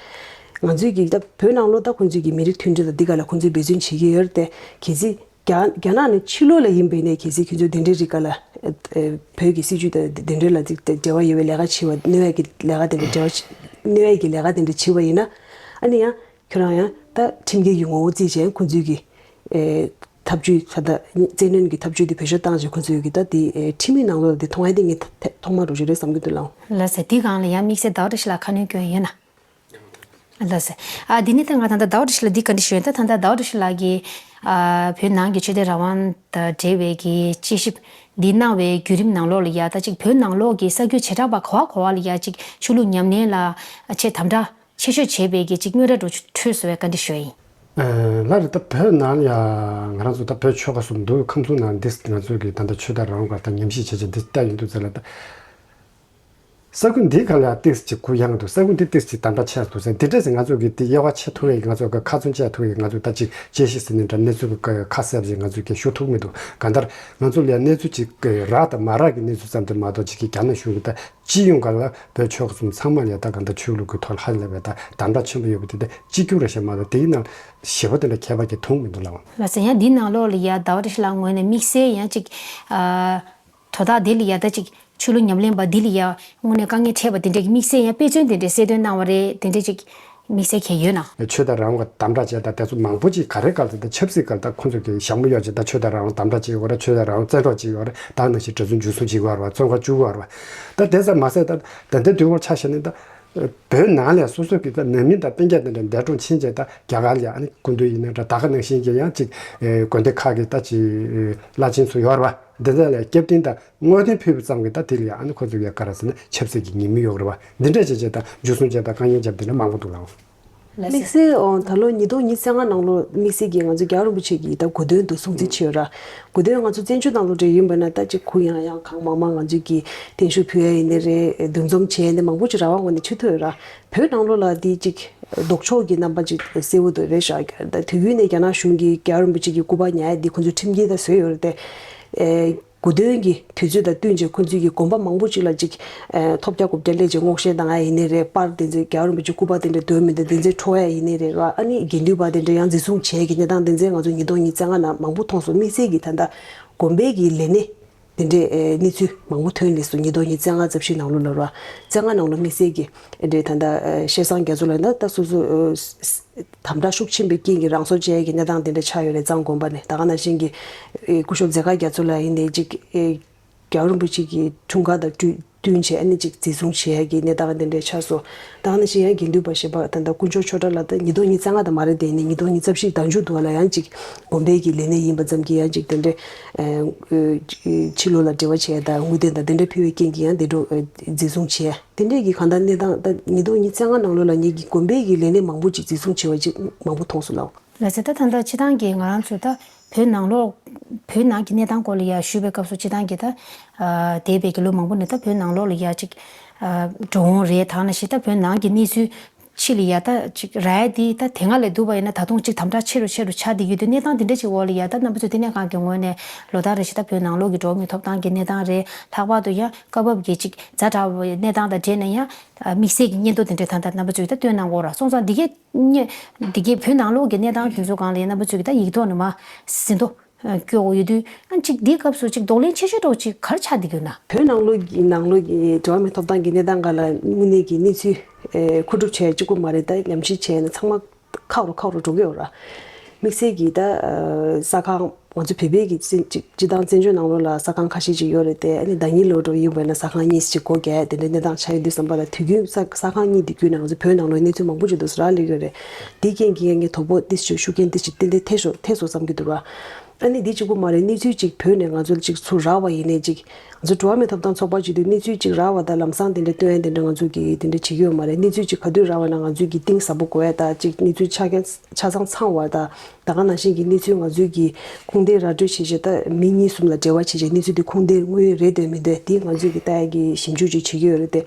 རེད། ང་ཚོས་ཀྱིས་ད་བོད་ནང་ལོགས་ད་ཁོང་ཚོས་ཀྱིས་མི་རིགས་མཐུན་སྒྲིལ་དང་འདི་ག་ལ་ཁོང་ཚོས་འབད་བརྩོན་བྱེད་ཀྱི་ཡོད་རེད་དེ། གལ་སྲིད་རྒྱ་རྒྱ་ནག་ནས་ཕྱི་ལོགས་ལ་ཡིན་པ་ཡིན་ནའི་གལ་སྲིད་ཁྱོད་ཚོས་དེ་འདྲའི་རིགས་ག་ལ་ཨ་ཨ་བོད་ཀྱི་སྲིད་ཇུས་དང་དེ་འདྲའི་ལ་འབྲེལ་བ་ཡོད་པའི་ལས་ཀ་བྱེད་པ། གནོད་ཡས་ཀྱི་ལས་ཀ་དེ་འདྲ་འབྲེལ་བ་གནོད་ཡས་ཀྱི་ལས་ཀ་དེ་འདྲ་བྱེད་པ་ཡིན་ན། ཨ་ནི་ཡང་ཁྱོད་རང་ཡང་ད་ཁྲིམས་འགལ་གྱི་ངོ་བོ་བརྩིས་བྱས་ཁོང་ཚོས་ཀྱི་ཨེ་ཐབས་ཇུས་ད་ལྟ་བཙན་གནོན་གྱི་ཐབས་ཇུས་དེ་བེད་སྤྱོད་བཏང་བྱས་ཁོང་ཚོས་ཀྱི་ད་དེ་ཨེ་ཁྲིམས་ཡིག་ནང་ལོགས་ལ་དེ་མཐོང་ཡ་དེ་ངས་ཐ་ཐོག་མ་འགྲོ་རྒྱུ་རེད་བསམ་གྱི་འདུག་ལགས། ལགས་སེ། དེའི་སྒང་ལ་ཡང་དམིགས་བསལ་ཟླ་བ་བཀྲ་ཤིས་ལགས་ཁ་སྣོན་སྐྱོན་ཡོད་ན། ལགས་སེ། ཨ་འདི་ནི་ད་ང་ད་ལྟ་ཟླ་བ་བཀྲ་ཤིས་ལགས་འདི་བཀའ་འདྲི་ཞུ་ཡོད། ད་ད་ལྟ་ཟླ་བ་བཀྲ་ཤིས་ལགས་ཀྱིས་ཨ་བོད་ནང་གི་ཆོས་དད་རང་དབང་དང་འབྲེལ་བའི་གི་དཔྱད་ཞིབ་འདི་གནང་བའི་བརྒྱུད་རིམ་ནང་ལོགས་ལ་ཡ་ད་ཅིག་བོད་ནང་ལོགས་ཀྱི་ས་ཁུལ་བྱེ་བྲག་པ་ག་བ་ག་བ་ལ་ཡ་ཅིག་ཆོས་ལུགས་ཉམས་ལེན་ལ་ཆེས་དམ་དྲག་ཆེ་ཤོས་བྱས་པའི་གི་ཅིག་དངོས་འབྲེལ་འགྲོ་ཆོག་ཐུབ་སོང་བའི་བཀའ་འདྲི་ཞུ་ཡ་ཡིན། ལགས་རེད། ད་བོད་ནང་ཡ་ང་རང་ཚོ་ད་བོད་ཆོལ་ཁ་གསུམ་འདུག་ཁམས་གསུམ་ནང་འདི་ང་ཚོ་གི་ད་ལྟ་ཆོས་དད་རང་དབང་ག་ད་ཉམས་ཞིབ་བྱས་བྱས་འདི་ལྟ་ཡིན་འདུག་ཟེར་ལ། ད་ས་ཁུལ་འདིའི་སྒང་ལ་ཏོག་ཙམ་ཅིག་གུ་ཡངས་འདུག་ས་ཁུལ་འདི་ཏོག་ཙམ་ཅིག་དམ་དྲག་ཆེ་འདུག་ཟེར། འདི་འདྲ་ཟེར་ང་ཚོ་གི་འདི་དབྱེ་བ་ཕྱེ་ཐུབ་ཡས་ང་ཚོ་གི་ཁ་ཚོན་བཅད་ཐུབ་ཡས་ང་ཚོ་ད་ཅིག་དཔྱད་ཞིབ་ཟེར་ནས་འདྲ་གནས་ཚུལ་གི་ཁ་གསལ་ཞིག་ང་ཚོ་གི་ཞུ་ཐུབ་མི་འདུག་གང་ལྟར་ང་ཚོ་ལ་གནས་ཚུལ་ཅིག་གི་རག་དང་མ་རག་གི་གནས་ཚུལ་ཙམ་དུ་མ་གཏོགས་ཅིག་གི་རྒྱ་ནག་གཞུང་གི་ད་སྤྱི་ཡོངས་སྒང་ལ་བོད་ཆོལ་ཁ་གསུམ་ཚང་མ་ལ་ད་གང་ལྟར་ཆོས་ལུགས་ཀྱི་ཐོག་ལ་ཧ་ལས་པའི་ད་དམ་དྲག་ཆེན་པོ་ཡོད་པ་དེ་ད་གཅིག་གྱུར་རེད་ཤག་མ་གཏོགས་དེའི་ནང་ཞེ་པོ་དེ་འདྲ་ཁྱད་པར་གྱི་མཐོང་མི་འདུག་ལགས། ལགས་སེ། ཡང་འདིའི་ནང་ལོགས་ལ་ཡ་ཟླ་བ་བཀྲ་ཤིས་ལགས་ངོས་ནས་དམིགས་བསལ་ཡང་ཅིག་ཨ་དོ་བདག་དེ་ལ་ཡ་ད་ཅིག་ཆོས་ལུགས་ཉམས་ལེན་པ་འདི་ལ་ཡ་དངོས་གནས་དཀའ་ངལ་འཕྲད་པ་དེ་འདྲའི་གི་དམིགས་བསལ་ཡང་དཔེ་མཚོན་དེ་འདྲའི་གསལ་སྟོན་གནང་བ་རེད། དེ་འདྲའི་ཅིག་ དམིགས་བསལ་གང་ཡོད་ན། ཆོས་དད་རང་དབང་གི་དམ་དྲག་བྱས་དང་དེ་ཚོ་མང་པོ་ཅིག་ག་རེ་ག་ལ་དེ་ཆབ་སྲིད་སྒང་ལ་ད་ཁོང་ཚོ་གི་ཞྭ་མོ་གཡོགས་བྱས་ད་ཆོས་དད་རང་དབང་དམ་དྲག་བྱེད་ཀྱི་ཡོད་རེད། ཆོས་དད་རང་དབང་བཙན་འཕྲོག་བྱེད་ཀྱི་ཡོད་རེད། ད་ནང་བཞིན་གྲྭ་བཙུན་འཇུ་བཟུང་བྱེད་ཀྱི་ཡོད་རེད་བ། བཙོན་ཁང་བཅུག་གི་ཡོད་རེད་བ། ད་དེ་ཙམ་མ་ཟད་ད་ད་ལྟའི་དུས་བབ་ཆ་བཞག་ན་ད་བོད་ནང་ལ་སོ་སོ་གི་ད་ནང་མི་དང་སྤུན་ཀྱག་དེ་འདྲ་འདས་གྲོངས་ཕྱིན་བྱས་ད་རྒྱ་གར་ལ་ཨ་ནི་སྐུ་མདུན་ཡིན་ན་འདྲ་ད་ག་ནང་བཞིན་གྱི་ཡང་ཅིག་དགོན་སྡེ་ཁག་གི་ད་ཅིག་བླ་ཆེན་ཚོ་ཡོད་རེད་བ། འདི་ཚོ་ལ་སྐྱབས་རྟེན་དང་བསྔོ་རྟེན་ཕུལ་བ་ཙམ་གྱིས་ད་དེ་ལ་ཡང་ཨ་ནི་ཁོ་ཚོ་གི་ག་རེ་ཟེར་ན་ཆབ་སྲིད་ཀྱི་ཉེས་དམིགས་ཡོད་རེད་བ། འདི་འདྲ་བྱས་བྱས་ད་འཇུ་བཟུང་བྱས་ད་བཀག་ཉར་བརྒྱབ་དེ་འདྲ་མང་པོ་འདུག་ལགས། དམིགས་བསལ་ཨོ་ད་ལོ་ཉིས་སྟོང་ཉི་ཤུ་རྩ་ལྔ་ནང་ལོ་དམིགས་བསལ་གྱི་ང་ཚོ་རྒྱལ་བ་རིན་པོ་ཆེ་གི་ད་གོ་སྟོན་དུ་སྲུང་བརྩི་བྱས་ཡོད་ར། གོ་སྟོན་ང་ཚོ་བཙན་བྱོལ་ནང་ལོ་འདྲ་ཡིན་པ་ན་ད་ཅིག་གུ་ཡངས་ཡངས་གང་མང་མང་ང་ཚོས་ཀྱི་བརྟན་བཞུགས་ཕུལ་ཡ་ཡིན་ནའི་རེད། འདུ་འཛོམས་བྱས་ནས་མང་པོ་ཅིག་རང་དབང་ངོས་ནས་བྱེད་ཐུབ་ཡོད་ར། བོད་ནང་ལོགས་ལ་འདི་གཅིག་ལྡོག་ཕྱོགས་ཀྱི་རྣམ་པ་གཅིག་གསལ་བོ་འདུག་རེད་ཤག་ད་དུས་རྒྱུན་ནས་རྒྱ་ནག་གཞུང་གིས་རྒྱལ་བ་རིན་པོ་ཆེ་གི་སྐུ་པར་ཉར་ཡ་འདི་ཁོ་ཚོས་ཁྲིམས་འགལ་ད་བཟོས་ཡོད་རེད་དེ། ཨེ་གོ་སྟོན་གྱི་དུས་ཚོད་དང་བསྟུན་བྱས་ཁོ་ཚོས་ཀྱི་དགོན་པ་མང་པོ་ཅིག་ལ་གཅིག་ཨེ་ཐོབ་རྒྱག་གོ་རྒྱག་སླེབས་བྱས་སྔོག་བཤེར་བཏང་ཡ་ཡིན་ནའི་རེད། པར་དེ་ཚོ་རྒྱལ་བ་རིན་པོ་ཆེ་སྐུ་པར་དེ་འདྲ་འདོན་མི་འདོན་དེ་ཚོ་འཕྲོག་ཡ་ཡིན་ནའི་རེད་ར། ཨ་ནི་དགེ་འདུན་པ་དེ་འདྲ་ཡང་འཛིན་བཟུང་བྱས་ཀྱི་གནས་སྟངས་དེ་ཚོ་ང་ཚོ་ཉིས་སྟོང་ཉི་ཤུ་རྩ་ལྔ་ནང་མང་པོ་མཐོང་སོང་། དམིགས་བསལ་གྱི་ད་ལྟ་དགོན་པའི་གི་ལས་སྣེ། དེ་འདྲའི་ཨེ་གནས་ཚུལ་མང་པོ་ཐོན་སླེབས་སོང་། ཉིས་སྟོང་ཉི་ཤུ་རྩ་ལྔ་རྩ་བཞི་ནང་ལོ་ལ་ར། རྩ་ལྔ་ནང་ལོ་དམིགས་བསལ་གྱི་ཨེ་འདྲའི་ད་ལྟ་ཨེ་བཤད་སང་རྒྱ་མཚོ་ལ་ཡིན་ན་ད་སོ་སོ་ཨེ་དམ་དྲག་ཤུགས་ཆེན་པོའི་རྐྱེན་གྱིས་རང་སྲོག་བཅད་ཀྱི་གནས་སྟངས་དེ་འདྲ་ཆགས་ཡོད་རེད། གཙང་དགོན་པ་ནས་ད་ག་ནང་བཞིན་གྱི་ཨེ་སྐུ་ཞབས་མཛད་དཀར་རྒྱ་མཚོ་ལ་ཡིན་ནའི་གཅིག་ཨེ་རྒྱལ་བ་རིན་པོ་ཆེ་གི་འཁྲུངས་སྐར་དང་བསྟུན་བསྟུན་བྱས་ཨ་ནི་གཅིག་འཛིན་བཟུང་བྱེད་ཡ་གི་གནས་སྟངས་དེ་འདྲ་ཆགས་སོང་། ད་ག་ནང་བཞིན་ཡང་དགེ་འདུན་པ་གཞན་པ་ད་ལྟ་དཀོན་མཆོག་ཆོས་གྲགས་ལགས་ད་ཉིས་སྟོང་ཉི་ཤུ་རྩ་ལྔ་དང་མ་རེད་དེ་ནི་ཉིས་སྟོང་ཉི་ཤུ་རྩ་བཞི་ཟླ་མཇུག་ཏུ་བ་ལ་ཡང་གཅིག་དགོན་པའི་གི་ལས་སྣེ་ཡིན་པ་ཙམ་གྱིས་ཡང་གཅིག་དེ་འདྲ་ཨེ་ཕྱི་ལོགས་ལ་འབྲེལ་བ་བྱས་དང་དངུལ་རྟེན་དང་དེ་འདྲ་ཕུལ་བའི་རྐྱེན་གྱིས་ཡང་དེ་འགྲོ་ཨེ་འཛིན་བཟུང་བྱས། དེ་འདྲས་ཀྱི་གང་ལྟར་གནས་སྟངས་ད་ཉིས་སྟོང་ཉི་ཤུ་རྩ་ལྔ་ནང་ལོ་ལ་ངེད་ཀྱི་དགོན་པའི་གི་ལས་སྣེ་མང་པོ་ཅིག་འཛིན་བཟུང་བྱས་པ་ཅིག་མང་པོ་མཐོང་སོང་ལགས། ལགས་སེ། ད་ད་ལྟ་སྤྱི་བཏང་གི་ང་རང་ཚོ་ད་བོད་ནང་ལོགས་བོད་ནང་གི་གནས་སྟངས་སྐོར་ལ་ཡ་ཞུས་པའི་སྐབས་སུ་སྤྱི་བཏང་གི་ད་ཨ་འདས་པའི་གི་ལོ་མང་པོ་ནས་ད་བོད་ནང་ལོགས་ལ་ཡ་ཅིག་ཨ་འགྲོ་འོང་རེད། ད་ནང་བཞིན་ད་བོད་ནང་གི་གནས་ཚུལ་ཕྱི་ལ་ཡ་ད་ཅིག་རག་ཡ་དེ་ད་དེ་སྔ་ལས་བསྡུར་བ་ཡིན་ན་ད་དུང་ཅིག་དམ་དྲག་ཆེ་རུ་ཆེ་རུ་ཆགས་བསྡད་ཡོད་དུས་གནས་སྟངས་དེ་འདྲ་ཅིག་འོག་ལ་ཡ་ད་རྣམ་པ་ཚོ་བསྟི་གནས་ཁང་གི་ངོས་ནས་ལོ་ལྟར་རེ་བཞིན་ད་བོད་ནང་ལོགས་ཀྱི་འགྲོ་བ་མིའི་ཐོབ་ཐང་གི་གནས་སྟངས་རེད། ལྷག་པར་དུ་ཡང་སྐབས་བབ་ཀྱི་ཅིག་ཛ་དྲག་པའི་གནས་སྟངས་དང་འབྲེལ་ནས་ཡང་དམིགས་བསལ་གྱི་སྙན་ཐོ་དེ་འདྲ་ད་ལྟ་རྣམ་པ་ཚོས་ད་བཏོན་གནང་གི་ཡོད་ར། སོང་ཙང་འདི་གའི་སྙན་འདི་གའི་བོད་ནང་ལོགས་ཀྱི་གནས་སྟངས་དེ་ཚོ་སྒང་ལ་ཡང་རྣམ་པ་ཚོས་ཀྱི་ད་ཡིག་ཐོག་ནས་མར་ཟིན་ཐོ་སྐྱོ་བོ་ཡོད་དུས་ཨ་ཅིག་འདིའི་སྐབས་སུ་ཅིག་གདོང་ལེན་ཆེ་ཤོས་འདྲ་བོ་ཅིག་ག་རེ་ཆགས་བསྡད་ཀྱི་ཡོད་ན། བོད་ནང་ལོགས་ཀྱི་ནང་ལོགས་ཀྱི་འགྲོ་བ་མིའི་ཐོབ་ཐང་གི་གནས་སྟངས་སྒང་ལ་དངོས་གནས་ཀྱི་གནས་ཚུལ་ཨེ་མཁོ་སྒྲུབ་བྱས་གཅིག་པུ་མ་རེད། ད་ཉམས་ཞིབ་བྱས་ནས་ཚང་མ་ཁག་རུ་ཁག་རུ་འགྲོ་གི་ཡོད་ར། དམིགས་བསལ་གྱི་ད་ཨ་ས་ཁང་ང་ཚོ་བོད་པའི་གི་སྤྱི་སྤྱི་སྤྱི་བཏང་བཙན་བྱོལ་ནང་ལོགས་ལ་ས་ཁང་ཁ་ཤས་ཅིག་ཡོད་རེད་དེ། ཨ་ནི་ཟླ་ཉིན་ལོ་འགྲོ་ཡིན་པ་ན་ས་ཁང་གཉིས་ཅིག་སྒོ་རྒྱག་དེ་འདྲའི་གནས་སྟངས་ཆགས་ཡོད་དུས་ཙམ་པ་ལ་དུས་རྒྱུན་ས་ས་ཁང་གཉིས་དེ་བརྒྱུད་ནས་ང་ཚོ་བོད་ནང་ལོགས་གནས་ཚུལ་མང་པོ་ཅིག་འདུག་སེ་རག་སླེབས་ཡོད་རེད། དེའི་རྐྱེན་གྱིས་ངས་དོ་ཕོག་ཏིས་ཅིག་ཤུགས་རྐྱེན་ཏིས་ཅིག་ཏན་ཏན་ཐེབས་སོང་ཐེབས་སོང་བསམ་གྱི་འདུག་ར། ཨ་ནི་འདི་གཅིག་པུ་མ་རེད། གནས་ཚུལ་ཅིག་བོད་ནས་ང་ཚོར་ཅིག་ཚུར་རག་པ་ཡིན་ནའི་ཅིག་ང་ཚོ་འགྲོ་བ་མིའི་ཐོབ་ཐང་ཚོགས་པ་བྱེད་དུས་གནས་ཚུལ་ཅིག་རག་པ་དང་ལམ་སང་དེ་འདྲ་སྟོན་ཡ་དེ་འདྲ་ང་ཚོ་གིས་དེ་འདྲ་བྱེད་ཀྱི་ཡོད་མ་རེད། གནས་ཚུལ་ཅིག་ག་དུས་རག་པ་ན་ང་ཚོས་ཀྱི་གཏིང་ཟབ་པོ་དགོས་ཡ་དང་ཅིག་གནས་ཚུལ་ཆ་རྐྱེན་ཆ་ཚང་ཚང་བ་དང་ད་ག་ནང་བཞིན་གྱི་གནས་ཚུལ་ང་ཚོས་ཀྱི་ཁུངས་ལྡན་ར་སྤྲོད་བྱེད་བྱེད་ད་མི་གཉིས་གསུམ་ལ་འབྲེལ་བ་བྱེད་བྱེད་གནས་ཚུལ་དེ་ཁུངས་ལྡན་དངོས་ཡོད་རེད་འདོད་མི་འདོད་དེ་ང་ཚོས་ཀྱི་ལྟ་ཡ་གི་ཞིབ་འཇུག་ཅིག་བྱེད་ཀྱི་ཡོད་རེད་དེ།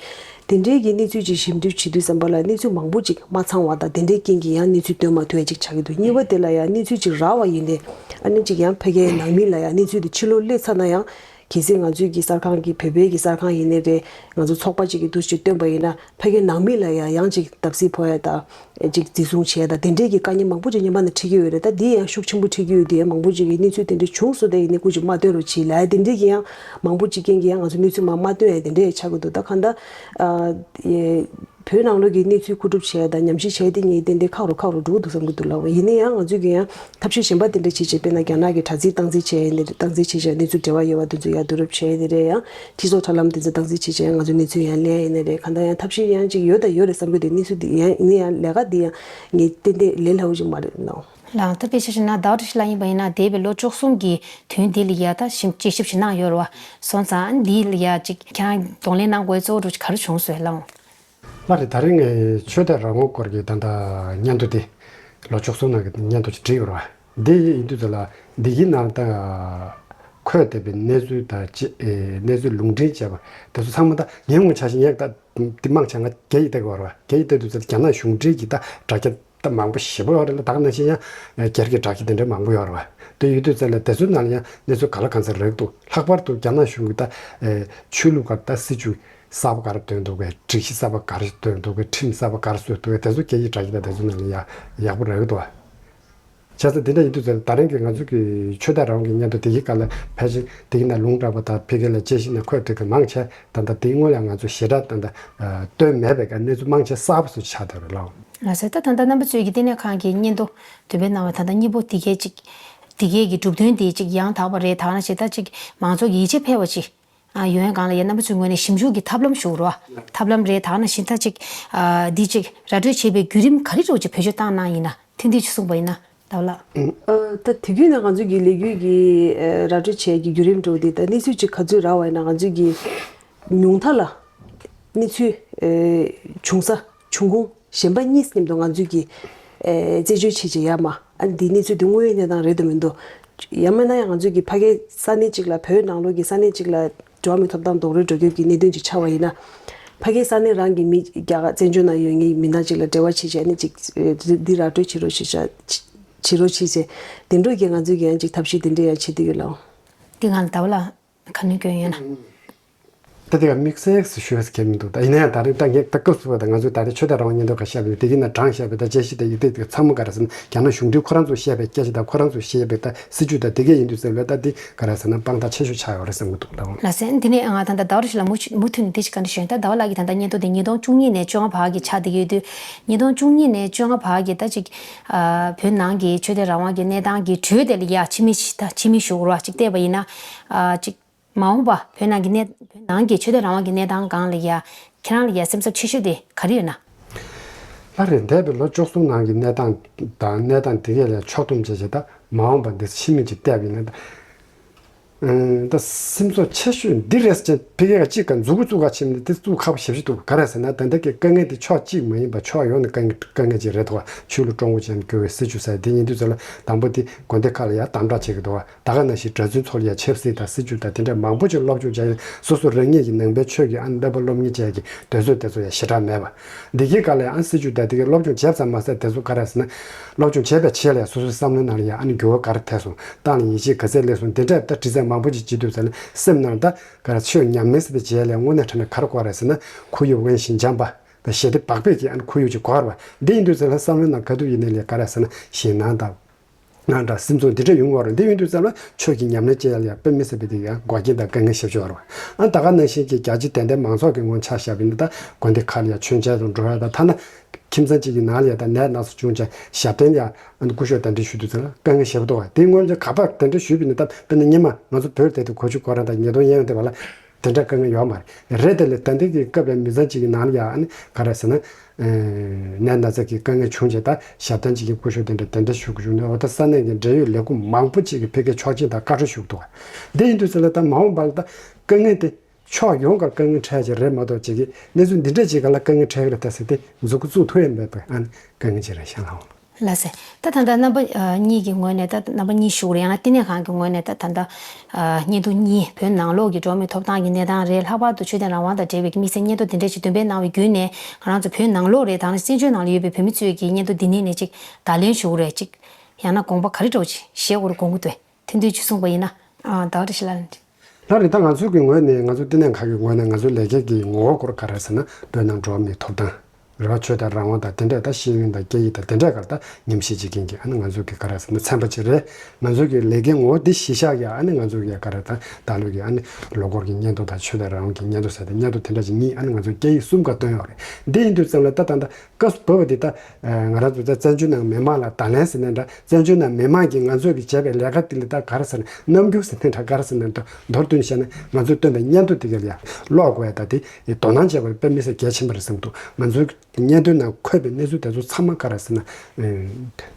དེ་འདྲའི་གི་གནས་ཚུལ་ཅིག་ཞིབ་འཇུག་བྱེད་དུས་ཙམ་པ་ལ་གནས་ཚུལ་མང་པོ་ཅིག་མ་ཚང་བ་དང་དེ་འདྲའི་རྐྱེན་གྱིས་ཡང་གནས་ཚུལ་སྟོན་མ་ཐུབ་ཡ་ཅིག་ཆགས་ཀྱི་འདུག་གཉིས་པ་དེ་ལ་ཡང་གནས་ཚུལ་ཅིག་རག་པ་ཡིན་ཏེ་ཨ་ནི་ཅིག་ཡང་ཕ་གིའི་ནང་མི་ལ་ཡང་གནས་ཚུལ་དེ་ཕྱི་ལོགས་སླེབས་ཚར་ན་ཡང་གལ་སྲིད་ང་ཚོའི་གི་གསར་ཁང་གི་བོད་པའི་གི་གསར་ཁང་ཡིན་ནའི་རེད། ང་ཚོ་ཚོགས་པ་ཅིག་གི་འདུ་ཅིག་བཏོན་པ་ཡིན་ན་ཕ་གིའི་ནང་མི་ལ་ཡང་ཡང་ཅིག་བརྡབ་གསིག་ཕོག་ཡ་དང་ཅིག་འཛིན་བཟུང་བྱས་དང་དེ་འདྲའི་གི་དཀའ་ངལ་མང་པོ་ཅིག་ཉི་མ་ནས་འཕྲད་ཀྱི་ཡོད་རེད། ད་འདི་ཡང་ཤུགས་ཆེན་པོ་འཕྲད་ཀྱི་ཡོད་དེ་ཡང་མང་པོ་ཅིག་གི་གནས་ཚུལ་དེ་འདྲ་བྱུང་སོང་དེ་ཡིན་ནའི་སྐུ་མཁྱེན་མ་སྟོན་རོགས་བྱེད་ལབ་ཡ་དེ་འདྲའི་གི་ཡང་མང་པོ་ཅིག་རྐྱེན་གྱིས་ཡང་ང་ཚོ་གནས་ཚུལ་མ་མ་སྟོན་ཡ་དེ་འདྲ་ཡང་ཆགས་ཀྱི་འདུག་ད་གང་ལྟར་ཨ་ཡེ། བོད་ནང་ལོགས་ཀྱི་གནས་ཚུལ་མཁོ་སྒྲུབ་བྱས་དང་ཉམས་ཞིབ་བྱས་དེ་ངས་ཏན་ཏན་ཁག་རུ་ཁག་རུ་འགྲོ་གི་འདུག་བསམ་གྱི་འདུག་ལགས། ཡིན་ན་ཡང་ང་ཚོས་ཀྱི་ཡང་ཐབས་ཤེས་གཞན་པ་དེ་འདྲ་བྱེད་བྱེད་དཔེར་ན་རྒྱ་ནག་གི་དྲ་ཚིགས་སྟངས་འཛིན་བྱས་ཡིན་ནའི་རེད། སྟངས་འཛིན་བྱེད་བྱས་གནས་ཚུལ་འབྲེལ་བ་ཡོད་པ་དེ་ཚོ་ཡར་བསྡུ་རུབ་བྱས་ཡིན་ནའི་རེད། ཡང་སྤྱི་ཚོགས་དྲ་ལམ་དེ་ཚོ་སྟངས་འཛིན་བྱེད་བྱས་ང་ཚོ་གནས་ཚུལ་ཡར་ལེན་ཡིན་ནའི་རེད། གང་ལྟར་ཡང་ཐབས་ཤེས་ཡང་ཅིག་ཡོད་དང་ཡོད་རེད་བསམ་གྱི་འདུག་གནས་ཚུལ་འདི་ཡང་ཡིན་ན་ཡང་ལས་ཀ་འདི་ཡང་ངས་ཏན་ཏན་ལས་སླ་བོ་ཞིག་མ་རེད་ལགས། ལགས། ད་དཔེ་ཆ་བཞག་ན་ཟླ་བ་བཀྲ་ཤིས་ལགས་ཡིན་པ་ཡིན་ན་འདས་པའི་ལོ་བཅུ་གསུམ་གྱི་དོན་འདི་ལ་ཡ་ད་ཞིབ་དཔྱད་ཞིབ་ཞིབ་གནང་ཡོད་རེད་བ། སོང་ཙང་འདི་ལ་ཡ་ཅིག་ཁྱེད་རང་གདོང་ལེན་གནང་དགོས་གཙོ་བོ་ག་རེ་བྱུང་སོང་ལགས། ལགས་རེད། ད་རིང་ངས་ཆོས་དད་རང་དབང་སྐོར་གྱི་ད་ལྟ་སྙན་ཐོ་དེ་ལོ་བཅུ་གསུམ་ནང་གི་སྙན་ཐོ་ཅིག་བྲིས་ཡོད་རེད་བ། འདི་ཡིན་དུས་ཚོད་ལ་འདི་གི་ནང་ད་འཁོད་བསྡད་པའི་གནས་ཚུལ་དང་ཅི་ཨེ་གནས་ཚུལ་ལུང་འདྲེན་བྱས་པ་དེ་ཚོ་ཚང་མ་ད་ངས་ངོ་ཆ་ཞིག་ངས་ད་འདི་མང་ཆེ་ང་རྒྱ་ཡིག་ལྟ་གི་ཡོད་རེད་བ། རྒྱ་ཡིག་ལྟ་དུས་ཚོད་ལ་རྒྱ་ནག་གཞུང་འབྲེལ་གྱི་ད་དྲ་རྒྱ་ད་མང་པོ་ཞེ་པོ་ཡོད་རེད་ལ། ད་ག་ནང་བཞིན་ཡང་སྒེར་གྱི་དྲ་རྒྱ་དེ་འདྲ་མང་པོ་ཡོད་རེད་བ། དེ་ཡོད་དུས་ཚོད་ལ་དེ་ཚོའི་ནང་ལ་ཡང་གནས་ཚུལ་ག་ལ་གང་འཚམ་རག་འདུག་ལྷག་པར་དུ་རྒྱ་ནག་གཞུང་གི་ད་ཆོས་ལུགས་སྒར་ད་སྲིད་བྱུས་གསར་པ་ག་རེ་བཏོན་འདུག་གས། སྒྲིག་གཞི་གསར་པ་ག་རེ་བཏོན་འདུག་གས། ཁྲིམས་གསར་པ་ག་རེ་བཟོས་འདུག་གས། དེ་ཚོ་སྒེར་གྱི་དྲ་རྒྱ་ད་དེ་ཚོའི་ནང་ལ་ཡང་ཡག་པོ་རག་གི་འདུག་བ། བྱས་ཙང་དེ་འདྲ་ཡིན་དུས་ཙང་ད་རིང་གི་ང་ཚོ་གི་ཆོས་དད་རང་དབང་གི་སྙན་ཐོ་དེ་གའི་སྐབས་ལ་ཕལ་ཆེར་དེ་གའི་ནང་ལུང་དྲངས་པ་དང་ཕ་གི་ལ་དཔྱད་གཞི་ནང་འཁོད་ཐུབ་མཁན་མང་ཆེ་ད་ལྟ་དེའི་སྔོན་ལ་ང་ཚོ་ཞེ་དྲག་ད་ལྟ་སྟོན་མེད་པའི་སྐབས་གནས་ཚུལ་མང་ཆེ་གསར་པ་ཚོ་ཆགས་བསྡད་པ་རེད་ལགས། ལགས་སོ། ད་ད་ལྟ་རྣམ་པ་ཚོས་ཀྱི་བསྟི་གནས་ཁང་གི་སྙན་ཐོ་འདོན་སྤེལ་གནང་བ་ད་ལྟ་སྙིང་པོ་དེ་གའི་ཅིག་དེ་གའི་གི་གྲུབ་དོན་དེ་ཅིག་ཡང་དག་པ་རེད། ད་ག་ནང་བཞིན་ད་ཅིག་མང་ཚོགས་ཀྱི་ཡིད་ཆེས་འཕེར་བ་ཅིག་ཨ་ཡོང་ཡ་སྒང་ལ་ཡ་རྣམ་པ་ཚོའི་ངོས་ནས་ཞིབ་འཇུག་གི་ཐབས་ལམ་ཞུ་རོགས། ཐབས་ལམ་རེད། ད་ག་ནང་བཞིན་ད་ཅིག་ཨ་འདི་ཅིག་ར་སྤྲོད་བྱེད་པའི་བརྒྱུད་རིམ་ག་རེ་འདྲ་བོ་ཅིག་བེད་སྤྱོད་བཏང་གནང་ཡིན་ན་ཐུན་ཏིག་ཅིག་གསུངས་པ་ཡིན་ན་ད་བ་ལ། ཨ་ད་དེ་དུས་ནས་ང་ཚོའི་གི་ལས་འགུལ་གྱི་ཨ་ར་སྤྲོད་བྱེད་ཀྱི་བརྒྱུད་རིམ་འདྲ་བོ་འདི་ད་གནས་ཚུལ་ཅིག་ག་ཚོད་རག་པ་ཡིན་ན་ང་ཚོའི་གི་ཉུང་མཐའ་ལ་གནས་ཚུལ་ཨ་བྱུང་ས་བྱུང་ཁུངས་གཞན་པ་གཉིས་མཉམ་དུ་ང་ཚོས་ཀྱི་ཨེ་རྩད་གཅོད་བྱེད་ཅེས་ཡ་མ་ཨ་ནི་འདིའི་གནས་ཚུལ་འདི་དངོས་ཡོད་གནས་སྟངས་རེད་དམ་མིན་འདུག་ཡང་མིན་ན་ཡང་ང་ཚོས་ཀྱི་ཕ་གིའི་ས་གནས་གཅིག་ལ་བོད་ནང་ལོགས་ཀྱི་ས་གནས་གཅིག་ལ་འགྲོ་བ་མིའི་ཐོབ་ཐང་རྡོག་རོལ་འགྲོ་རྒྱུ་གི་གནད་དོན་ཅིག་ཆགས་པ་ཡིན་ན། ཕ་གིའི་ས་གནས་རང་གི་མི་རྒྱ་གར་བཙན་བྱོལ་ནང་ཡོད་མཁན་མི་སྣ་གཅིག་ལ་འབྲེལ་བ་བྱེད་ཅེས་ཨ་ནི་ཅིག་འདི་ར་སྤྲོད་བྱེད་རོགས་ཞེས་བྱེད་རོགས་བྱེད་ཅེས་དེ་འདྲ་གི་ང་ཚོས་ཀྱི་ཡང་ཅིག་ཐབས་ཤེས་དེ་འདྲ་ཡང་བྱེད་དུ་ཡོད་ལགས། འདི་ང་ལ་ད་བ་ལ། ག་ནས་སྐྱོན་ཡོད་ན། ད་དེ་ག་དམིགས་བསལ་ཞུ་ཡས་གལ་མི་འདུག་ད་ཡིན་ན་ཡང་ད་རེས་ད་ངས་ད་སྐབས་སུ་བ་ད་ང་ཚོས་ད་རེས་ཆོས་དད་རང་དབང་སྙན་ཐོ་ག་བཤད་པ་ཡོད་དེ་གི་ན་དྲངས་བཤད་པའི་ད་དཔྱད་གཞི་དང་ཡིག་ཐེག་དེ་ག་ཚང་མ་ག་རེ་ཟེར་ན་རྒྱ་ནག་གཞུང་འབྲེལ་ཁོ་རང་ཚོས་བཤད་པའི་སྐད་ཆ་དང་ཁོ་རང་ཚོས་བཤད་པའི་ད་སྲིད་བྱུས་ད་དེ་གས་ཡིན་དུས་ཟེར་བས་ད་དེ་ག་རེ་ཟེར་ན་དཔང་རྟགས་ཆེ་ཤོས་ཆགས་ཡོད་རེད་བསམ་གི་འདུག་ད་འོང་། ལགས་སེ། འདི་ནས་ང་ད་ལྟ་ཟླ་བ་རེ་ཞིག་ལ་མུ་མུ་མཐུད་ནས་དེ་ཞིག་ག་འདྲ་ཞུ་ཡིན། ད་ཟླ་བ་ལགས་ཀྱིས་ད་ལྟ་སྙན་ཐོ་དེ་ཉིས་སྟོང་བཅུ་གཉིས་ནས་བཅོ་ལྔ་བར་གྱི་ཆགས་བསྡད་ཀྱི་ཡོད་དུས་ཉིས་སྟོང་བཅུ་གཉིས་ནས་བཅོ་ལྔ་བར་གྱི་ད་ཅིག་བོད་ནང་གི་ཆོས་དད་རང་དབང་གི་གནས་སྟངས་ཀྱི་གྲོས་དེ་ལ་ཡ་ཕྱི་མིག་ཞིག་ད་ཕྱི་མིག་ཞུ་རོགས་ཅིག་བལྟས་པ་ཡིན་ན་ཅིག་མ་འོངས་པ་བོད་ནང་གི་གནས་བོད་ནང་གི་ཆོས་དད་རང་དབང་གི་གནས་སྟངས་སྒང་ལ་ཡ་ཁྱེད་རང་ལ་ཡ་སེམས་འཚབ་ཆེ་ཤོས་དེ་ག་རེ་ཡོད་ན། ལྷ་རེ་འདས་པའི་ལོ་བཅུ་གསུམ་ནང་གི་གནས་སྟངས་དང་གནས་སྟངས་དེ་གས་ལ་ཕྱོགས་བསྡོམས་བྱས་བྱས་ད་མ་འོངས་པ་འདི་ཕྱི་མིག་ཅིག་བལྟས་པ་ཡིན་ན་ད། ཨ་ད་སེམས་འཚབ་ཆེ་ཤོས་འདི་རེད་ཟེར་ཕ་གི་ག་གཅིག་ག་མཛུབ་གུ་བཙུགས་ག་ཕྱིན་ནས་དེ་བཙུགས་ཁག་པོ་ཞེ་པོ་ཅིག་འདུག་ག་རེ་ཟེར་ན་ད་ལྟ་གི་དཀའ་ངལ་དེ་ཕྱོགས་གཅིག་མ་ཡིན་པ་ཕྱོགས་ཡོངས་ནས་དཀའ་ངལ་དཀའ་ངལ་ཅིག་རེད་དོ། ཆོས་ལུགས་ཀྲུང་གོ་ཅན་བསྐྱུར་བའི་སྲིད་བྱུས་ཟེར་དེ་ཡིན་དུས་ཚོད་ལ་དང་པོ་དེ་དགོན་སྡེ་ཁག་ལ་ཡང་དམ་དྲག་བྱེད་ཀྱི་འདུག་ད་ག་ནང་བཞིན་གྲྭ་བཙུན་ཚོ་ལ་ཡང་ཆབ་སྲིད་དང་སྲིད་བྱུས་དང་དེ་འདྲ་མང་པོ་ཅིག་སློབ་སྦྱོང་བྱས་ཡོད། སོ་སོ་རང་ཉིད་ཀྱི་ནང་པའི་ཆོས་ཀྱི་ཨ་ནི་བསླབ་པ་སློབ་གཉེར་བྱས་ཀྱི་དུས་ཚོད་དེ་ཚོ་ཡང་ཞེ་དྲག་མེད་པ། འདི་གའི་སྐབས་ལ་ཡང་ཨ་ནི་སྲིད་བྱུས་དང་དེ་གའི་སློབ་སྦྱོང་བྱས་ཙམ་མ་ཟད་དེ་ཚོ་ག་རེ་ཟེར་ན། སློབ་སྦྱོང་བྱས་པའི་ཆེད་ལ་ཡང་སོ་སོའི་བསམ་བློའི་ནང་ལ་ཡང་ཨ་ནི་འགྱུར་བ་ག་རེ་ཐེབས་སོང་། ཏང་ལ་ཡིད་ཆེས་ག་ཚད་སླེབས་སོང་། འདི་འདྲ་ད་དྲི་ཚིག་མང་པོ་ཅིག་བྱེད་དུས་ཙམ་ལ་སེམས་ནང་ད་ག་རེ་ཆོས་ཉམས་ལེན་ཟེར་དེ་བྱས་ལ་དངོས་གནས་དྲང་གནས་ག་རེ་དགོས་རེད་ཟེར་ན་ཁོར་ཡུག་དབེན་ཞིང་སྦྱངས་པ་དང་ཞི་བདེ་བག་ཕེབས་ཀྱི་ཨ་ནི་ཁོར་ཡུག་ཅིག་དགོས་རེད་པ། འདི་ཡིན་དུས་ཙམ་ལ་བསམ་བློའི་ནང་ག་དུས་ཡིན་ནའི་ལས་ག་རེ་ཟེར་ན་ཞེད་སྣང་དང་། ང་འདྲ་སེམས་ཚོར་འདི་འདྲ་ཡོང་གི་རེད། འདི་ཡིན་དུས་ཙམ་ལ་ཆོས་ཀྱི་ཉམས་ལེན་བྱེད་ཡ་ལ་ཡང་དཔེ་མི་སྲིད་པའི་དེ་ཡང་འགོག་རྐྱེན་དང་དཀའ་ངལ་ཞེ་པོ་ཅིག་ཡོད་རེད་པ། ཨ་ད་ག་ནང་བཞིན་གྱི་རྒྱལ་སྤྱི་དད་ལྡན་མང་ཚོགས་ཀྱི་ངོས་ཆ་བཞག་པ་ཡིན་ན་ད་དགོན་སྡེ་ཁག་ལ་ཡང་མཆོད་མཇལ་དུ་འགྲོ་ཡ་དང་ཐ་ན་ཁྱིམ་ཚང་གཅིག་གི་ནང་ལ་ཡང་ད་ནད་ན་ཚ་བྱུང་ཙང་ཞབས་བརྟན་ལ་ཡང་སྐུ་ཞབས་གདན་འདྲེན་ཞུ་དུས་ཙམ་ལ་དཀའ་ངལ་ཞེ་པོ་འདུག་པ། དེའི་སྔོན་ལ་ག་པར་གདན་འདྲེན་ཞུས་པ་ཡིན་ན་ད་དཔེར་ན་སྔོན་མ་ང་ཚོ་བོད་དེ་དུས་གོ་ཆུ་ཁོ་རང་དང་ཉིས་སྟོང་ཡན་ཡོད་དེ་བ་ལ། དེ་འདྲ་དཀའ་ངལ་ཡོད་མ་རེད། རེད་དེ་ལས་ད་ལྟའི་གི་སྐབས་ལ་མི་ཚང་གཅིག་གི་ནང་ལ་ཡང་ཨ་ནི་ག་རེ་ཟེར་ན། ནད་ན་ཚ་གི་དཀའ་ངལ་བྱུང་རྗེས་ད་ཞབས་བརྟན་གཅིག་གི་སྐུ་ཞབས་དེ་འདྲ་དེ་འདྲ་ཞུ་དགོས་བྱུང་ནས་འོ་ད་ས་གནས་ཀྱི་འབྲེལ་ཡོད་ལས་ཁུངས་མང་པོ་ཅིག་གི་ཕ་གིར་ཆོག་མཆན་དང་བཀའ་འཁྲོལ་ཞུ་གི་འདུག་འདི་ཡིན་དུས་ཚོད་ལ་ད་མ་འོངས་པ་ལ་ད་དཀའ་ངལ་དེ་ཕྱོགས་ཡོངས་ཀར་དཀའ་ངལ་འཕྲད་ཀྱི་རེད་མ་གཏོགས་ཅིག་གི་གནས་ཚུལ་འདི་འདྲ་ཅིག་ག་ལ་དཀའ་ངལ་འཕྲད་ཀྱི་རེད་ད་ཟེར་ཏེ་མཛུབ་གུ་བཙུགས་ཐུབ་ཡ་མེད་པའི་ཨ་ནི་དཀའ་ངལ་ཅིག་རེད་ཤག་ལགས། ལགས་སེ། ད་ད་ལྟ་རྣམ་པ་ཨ་གཉིས་ཀྱི་ངོས་ནས་ད་རྣམ་པ་གཉིས་ཞུ་རེད། ཡང་ན་བསྟི་གནས་ཁང་གི་ངོས་ནས་ད་ད་ལྟ་ཨ་སྙན་ཐོ་གཉིས་བོད་ནང་ལོགས་ཀྱི་འགྲོ་བ་མིའི་ཐོབ་ཐང་གི་གནས་སྟངས་རེད། ལྷག་པར་དུ་ཆོས་དད་རང་དབང་དང་འབྲེལ་བའི་དམིགས་བསལ་སྙན་ཐོ་དེ་འདྲ་ཞིག་འདོན་སྤེལ་གནང་བའི་བརྒྱུད་ནས་ང་རང་ཚོ་བོད་ནང་ལོགས་རེད། ད་ནི་བཙན་བྱོལ་ནང་ལ་ཡོད་པའི་བོད་མི་ཚོས་ཀྱི་སྙན་ཐོ་འདི་ནས་ནས་ཅིག་བརྡ་ལན་ཞུ་རེད། ཅིག་ཡང་ན་དགོངས་པ་ག་རེ་འདྲ་བོ་ཅིག་བཞེས་དགོས་རེད་དགོངས་ཀྱི་འདུག་ཐུན་ཐུན་ཅིག་གསུངས་པ་ཡིན་ན་ཨ་ཟླ་བ་བཀྲ་ཤིས་ལགས་ལ་འདྲི། ལགས་རེད། ད་ང་ཚོ་གི་ངོས་ནས་ང་ཚོ་བསྟི་གནས་ཁང་གི་ངོས་ནས་ང་ཚོ་ལས་ཀའི་གི་ངོ་བོ་སྐོར་ག་རེ་ཟེར་ན་བོད་ནང་འགྲོ་བ་མིའི་ཐོབ་ཐང་རེད་པ། ཆོས་དད་རང་དབང་དང་དེ་འདྲས་ད་ཤེས་ཡོན་དང་སྐད་ཡིག་དང་དེ་འདྲས་ག་རེ་ད་ཉམས་ཞིབ་བྱེད་མཁན་གྱི་ཨ་ནི་ང་ཚོ་གི་ག་རེ་ཟེར་ན་ཚན་པ་ཅིག་རེད། ང་ཚོ་གི་ལས་ཀའི་ངོ་བོ་འདི་གཞི་བཞག་ཡ་ཨ་ནི་ང་ཚོ་གི་ག་རེ་ད་ད་ལོ་གི་ཨ་ནི་ལོ་འཁོར་གྱི་སྙན་ཐོ་དང་ཆོས་དད་རང་དབང་གི་སྙན་ཐོ་ཟེར་ཏེ་སྙན་ཐོ་དེ་འདྲ་ཅིག་གཉིས་ཨ་ནི་ང་ཚོ་སྐད་ཡིག་གསུམ་ཀ་བཏོན་ཡོད་རེད། འདི་ཡིན་དུས་ཙམ་ལ་ད་ད་ད། སྐབས་སུ་བབས་པ་འདི་ལྟ་ང་རང་ཚོ་ད་བཙན་བྱོལ་ནང་མི་མང་ལ་བརྡ་ལན་ཟེར་ནའི་འདྲ། བཙན་བྱོལ་ནང་མི་མང་གིས་ང་ཚོས་ཀྱི་བྱས་པའི་ལས་ཀ་འདི་ལ་ད་ག་རེ་ཟེར་ན་རྣམ་འགྱུར་ཟེར་ནའི་འདྲ་ག་རེ་ཟེར་ནའི་འདྲ་མདོར་བསྡུས་ནས་བཤད་ན་ང་ཚོས་བཏོན་པའི་སྙན་ཐོ་དེ་ག་ལ་ཡང་ཀློག་དགོས་ཡ་ད་དེ་དོ་སྣང་བྱས་པ་དཔེ་མི་སྲིད་གལ་ཆེན་པོ་རེད་བསམ་འདུག་ང་ཚོའི་སྙན་ཐོའི་ནང་འཁོད་པའི་གནས་ཚུལ་དེ་ཚོ་ཚང་མ་ག་རེ་ཟེར་ན།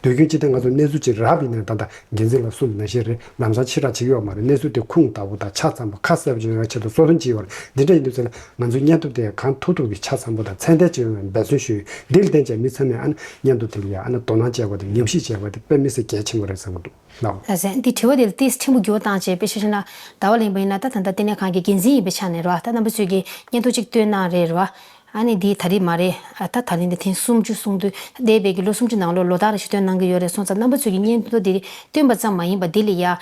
དུས་རྒྱུན་སྤྱི་བཏང་ང་ཚོ་གནས་ཚུལ་ཅིག་རག་པ་ཡིན་ན་ད་ལྟ་འགན་འཛིན་ལགས་གསུངས་པ་ནང་བཞིན་རེད། ལམ་སང་ཕྱི་དྲགས་བྱེད་ཀྱི་ཡོད་མ་རེད། གནས་ཚུལ་དེ་ཁུངས་དག་པོ་དང་ཆ་ཚང་པོ་ཁ་གསལ་པོ་ཅིག་ཡོང་བའི་ཆེད་དུ་གཙོ་དོན་ཅིག་ཡོད་རེད། འདི་འདྲ་ཡིན་དུས་ཚོད་ལ་ང་ཚོའི་སྙན་ཐོ་དེ་གང་ཐུབ་ཐུབ་ཀྱིས་ཆ་ཚང་པོ་དང་ཚད་ལྡན་ཅིག་ཡོང་བའི་འབད་བརྩོན་ཞུས་ཡོད། འདི་ལ་བརྟེན་བྱས་མི་ཚང་མས་ཨ་ནི་སྙན་ཐོ་དེ་ལ་ཡ་ཨ་ནི་དོ་སྣང་བྱས་པ་དེ་ཉམས་ཞིབ་བྱས་པ་དེ་དཔེ་མི་སྲིད་གལ་ཆེན་པོ་རེད་བསམ་གྱི་འདུག་ལགས། ལགས་སེ། འདི་དྲི་བ་དེ་ལ་ཏོག་ཙམ་ཕྲན་བུ་འགྱུར་བ་བཏང་བྱས་དཔེ་ཆ་བཞག་ན་ཟླ་བ་ལེན་པ་ཡིན་ན་ད་ད་ལྟ་བསྟི་གནས་ཁང་གི་འགན་འཛིན་ཡིན་པའི་ཆ་ནས་རེད་བ། ད་རྣམ་པ་ཚོས་ཀྱི་སྙན་ཐོ་གཅིག་བཏོན་གནང་རེད་རེད་བ། ཨ་ནི་འདི་ད་རེས་མ་རེད། ཨ་ད་ད་རེས་འདི་ཐེངས་སུམ་ཅུ་སོང་དུས་འདས་པའི་གི་ལོ་སུམ་ཅུ་ནང་ལོགས་ལོ་ལྟར་རེ་ཞིག་བཏོན་གནང་གི་ཡོད་རེད་སོང་ཙང་རྣམ་པ་ཚོས་ཀྱི་སྙན་ཐོ་འདི་བཏོན་པ་ཙམ་མ་ཡིན་པ་འདི་ལ་ཡ་ཨ་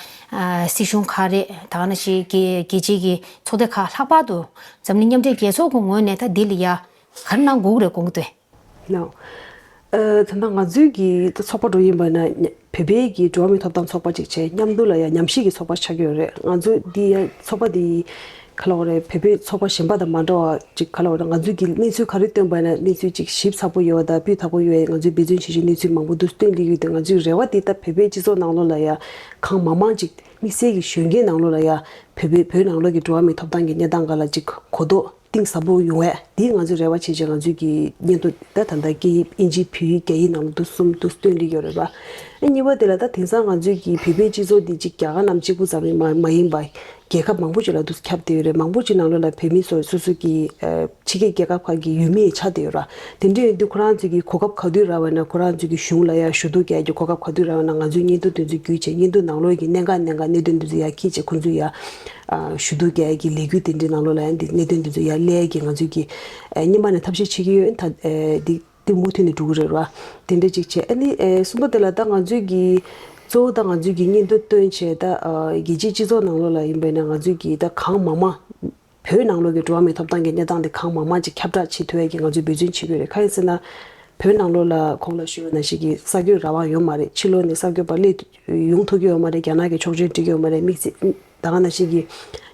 སྲིད་གཞུང་ཁག་རེད། ད་ག་ནང་བཞིན་གི་རྒྱལ་སྤྱིའི་གི་ཚོགས་སྡེ་ཁག་ལྷག་པར་དུ་འཛམ་གླིང་མཉམ་འབྲེལ་རྒྱལ་ཚོགས་ཀྱི་ངོས་ནས་ད་འདི་ལ་ཡ་ག་རེ་གནང་དགོས་ཀྱི་རེད་དགོངས་ཀྱི་འདུག་ནའོ། ཨ། ད་ལྟ་ང་ཚོའི་གི་ད་ཚོགས་པ་འགྲོ་ཡིན་པ་ན་ཉ- བོད་པའི་གི་འགྲོ་བ་མིའི་ཐོབ་ཐང་ཚོགས་པ་ཅིག་བྱས། མཉམ་དུ་ལ་ཡ་ཉམས་ཞིབ་ཀྱི་ཚོགས་པ་ཆགས་ཀྱི་ཡོད་རེད། ང་ཚོ་འདི་ཡ་ཚོགས་པ་འདི་ག་ལ་བ་རེད། བོད་པའི་ཚོགས་པ་གཞན་པ་དང་མ་འདྲ་བ་ཅིག་ག་ལ་བ་རེད། ང་ཚོའི་གི་གནས་ཚུལ་ག་རེ་བཏོན་པ་ན་གནས་ཚུལ་ཅིག་ཞིབ་ཚགས་པོ་ཡོད་པ་དང་སྤུས་དག་པོ་ཡོད་པའི་ང་ཚོའི་འབད་བརྩོན་བྱེད་ཀྱི་གནས་ཚུལ་མང་པོ་འདུག་སྟོན་སླེབས་ཀྱི་ཡོད་དུས། ང་ཚོའི་རེ་བ་འདི་ད་བོད་པའི་སྤྱི་ཚོགས་ནང་ལོགས་ལ་ཡ་གང་མང་མང་ཅིག་དམིགས་བསལ་གྱི་གཞོན་སྐྱེས་ནང་ལོགས་ལ་ཡ་བོད་པའི་བོད་ནང་ལོགས་ཀྱི་འགྲོ་བ་མིའི་ཐོབ་ཐང་གི་གནས་སྟངས་སྒང་ལ་ཅིག་གོ་རྟོགས་གཏིང་ཟབ་པོ་ཡོང་བས། འདི་ང་ཚོས་རེ་བ་བྱེད་ཅིང་། ང་ཚོའི་གི་སྙན་ཐོ་ད་ད་ལྟ་སྐད་ཡིག་དབྱིན་ཇི་བོད་ཡིག་རྒྱ་ཡིག་ནང་ལ་འདུག་གསུམ་འདུག་སྟོན་གྱི་ཡོད་རེད་པ། ཨ། གཉིས་པ་དེ་ལ་ད་དེང་སང་ང་ཚོའི་གི་བོད་པའི་སྤྱི་ཚོགས་འདི་གཅིག་རྒྱ་གར་རྣམས་གཅིག་པུ་ཙམ་མ་མ་ཡིན་པ། རྒྱལ་ཁབ་མང་པོ་ཅིག་ལ་འདུག་ཁྱབ་བསྡད་ཡོད་རེད། མང་པོ་ཅིག་ནང་ལོགས་ལ་བོད་མི་ཚོ་སོ་སོ་གི་ཨ་ཕྱི་རྒྱལ་རྒྱལ་ཁབ་ཁག་གི་ཡུལ་མི་ཡང་ཆགས་བསྡད་ཡོད་ར། དེ་འདྲ་ཡིན་དུས་ཁོ་རང་ཚོའི་གི་གོ་སྐབས་ག་དུས་རག་པ་ན་ཁོ་རང་ཚོའི་གི་གཞུང་ལ་ཡ་ཞུ་གཏུག་རྒྱག་རྒྱུ་གོ་སྐབས་ག་དུས་རག་པ་ན་ང་ཚོའི་སྙན་ཐོ་དེ་ཚོ་བརྒྱུད་བྱས། སྙན་ཐོ་ནང་ལོགས་ཀྱི་གནད་འགག་གནད་འགག་གནད་དོན་དེ་ཚོ་ཡར་འཁྱེར་བྱས་ཁོང་ཚོས་ཡ་ཨ་ཞུ་གཏུག་རྒྱག་ཡ་གི་ལས་འགུལ་དེ་འདྲའི་ནང་ལོགས་ལ་ཡང་འདི་གནད་དོན་དེ་ཚོ་ཡར་སླེབས་ཡ་གི་ང་ཚོས་ཀྱི་ཨ་སྔོན་མ་ནས་ཐབས་ཤེས་བྱེད་ཀྱི་ཡོད། ད་ཨ་འདི་འདི་མུ་མཐུད་ནས་འགྲོ་གི་རེད་བ། དེ་འདྲ་ཅིག་བྱས། ཨ་ནི་ཨ་གསུམ་པ་དེ་ལ་ད་ང་ཚོས་ཀྱི་གཙོ་བོ་ད་ང་ཚོས་ཀྱི་སྙན་ཐོ་བཏོན་བྱས། ད་ཨ་རྒྱལ་སྤྱིའི་སྤྱི་ཚོགས་ནང་ལོགས་ལ་ཡིན་པས་ན་ང་ཚོས་ཀྱི་ད་གང་མང་མང་བོད་ནང་ལོགས་ཀྱི་འགྲོ་བ་མིའི་ཐོབ་ཐང་གི་གནས་སྟངས་དེ་གང་མང་མང་ཅིག་ཁྱབ་བསྒྲགས་བྱེད་ཐུབ་ཡ་གི་ང་ཚོས་འབད་བརྩོན་བྱེད་ཀྱི་ཡོད་རེད། གང་ཡིན་ཟེར་ན། བོད་ནང་ལོགས་ལ་གོང་ལ་ཞུས་པ་ནང་བཞིན་གྱི་གསར་འགོད་རང་དབང་ཡོད་མ་རེད། ཕྱི་ལོགས་ནས་གསར་འགོད་པ་སླེབས་ཡོང་ཐུབ་ཀྱི་ཡོད་མ་རེད། རྒྱ་ནག་གི་ཆོག་མཆན་སྤྲད་ཀྱི་ཡོད་མ་རེད། དམིགས་བསལ་ད་ག་ནང་བཞིན་གྱི་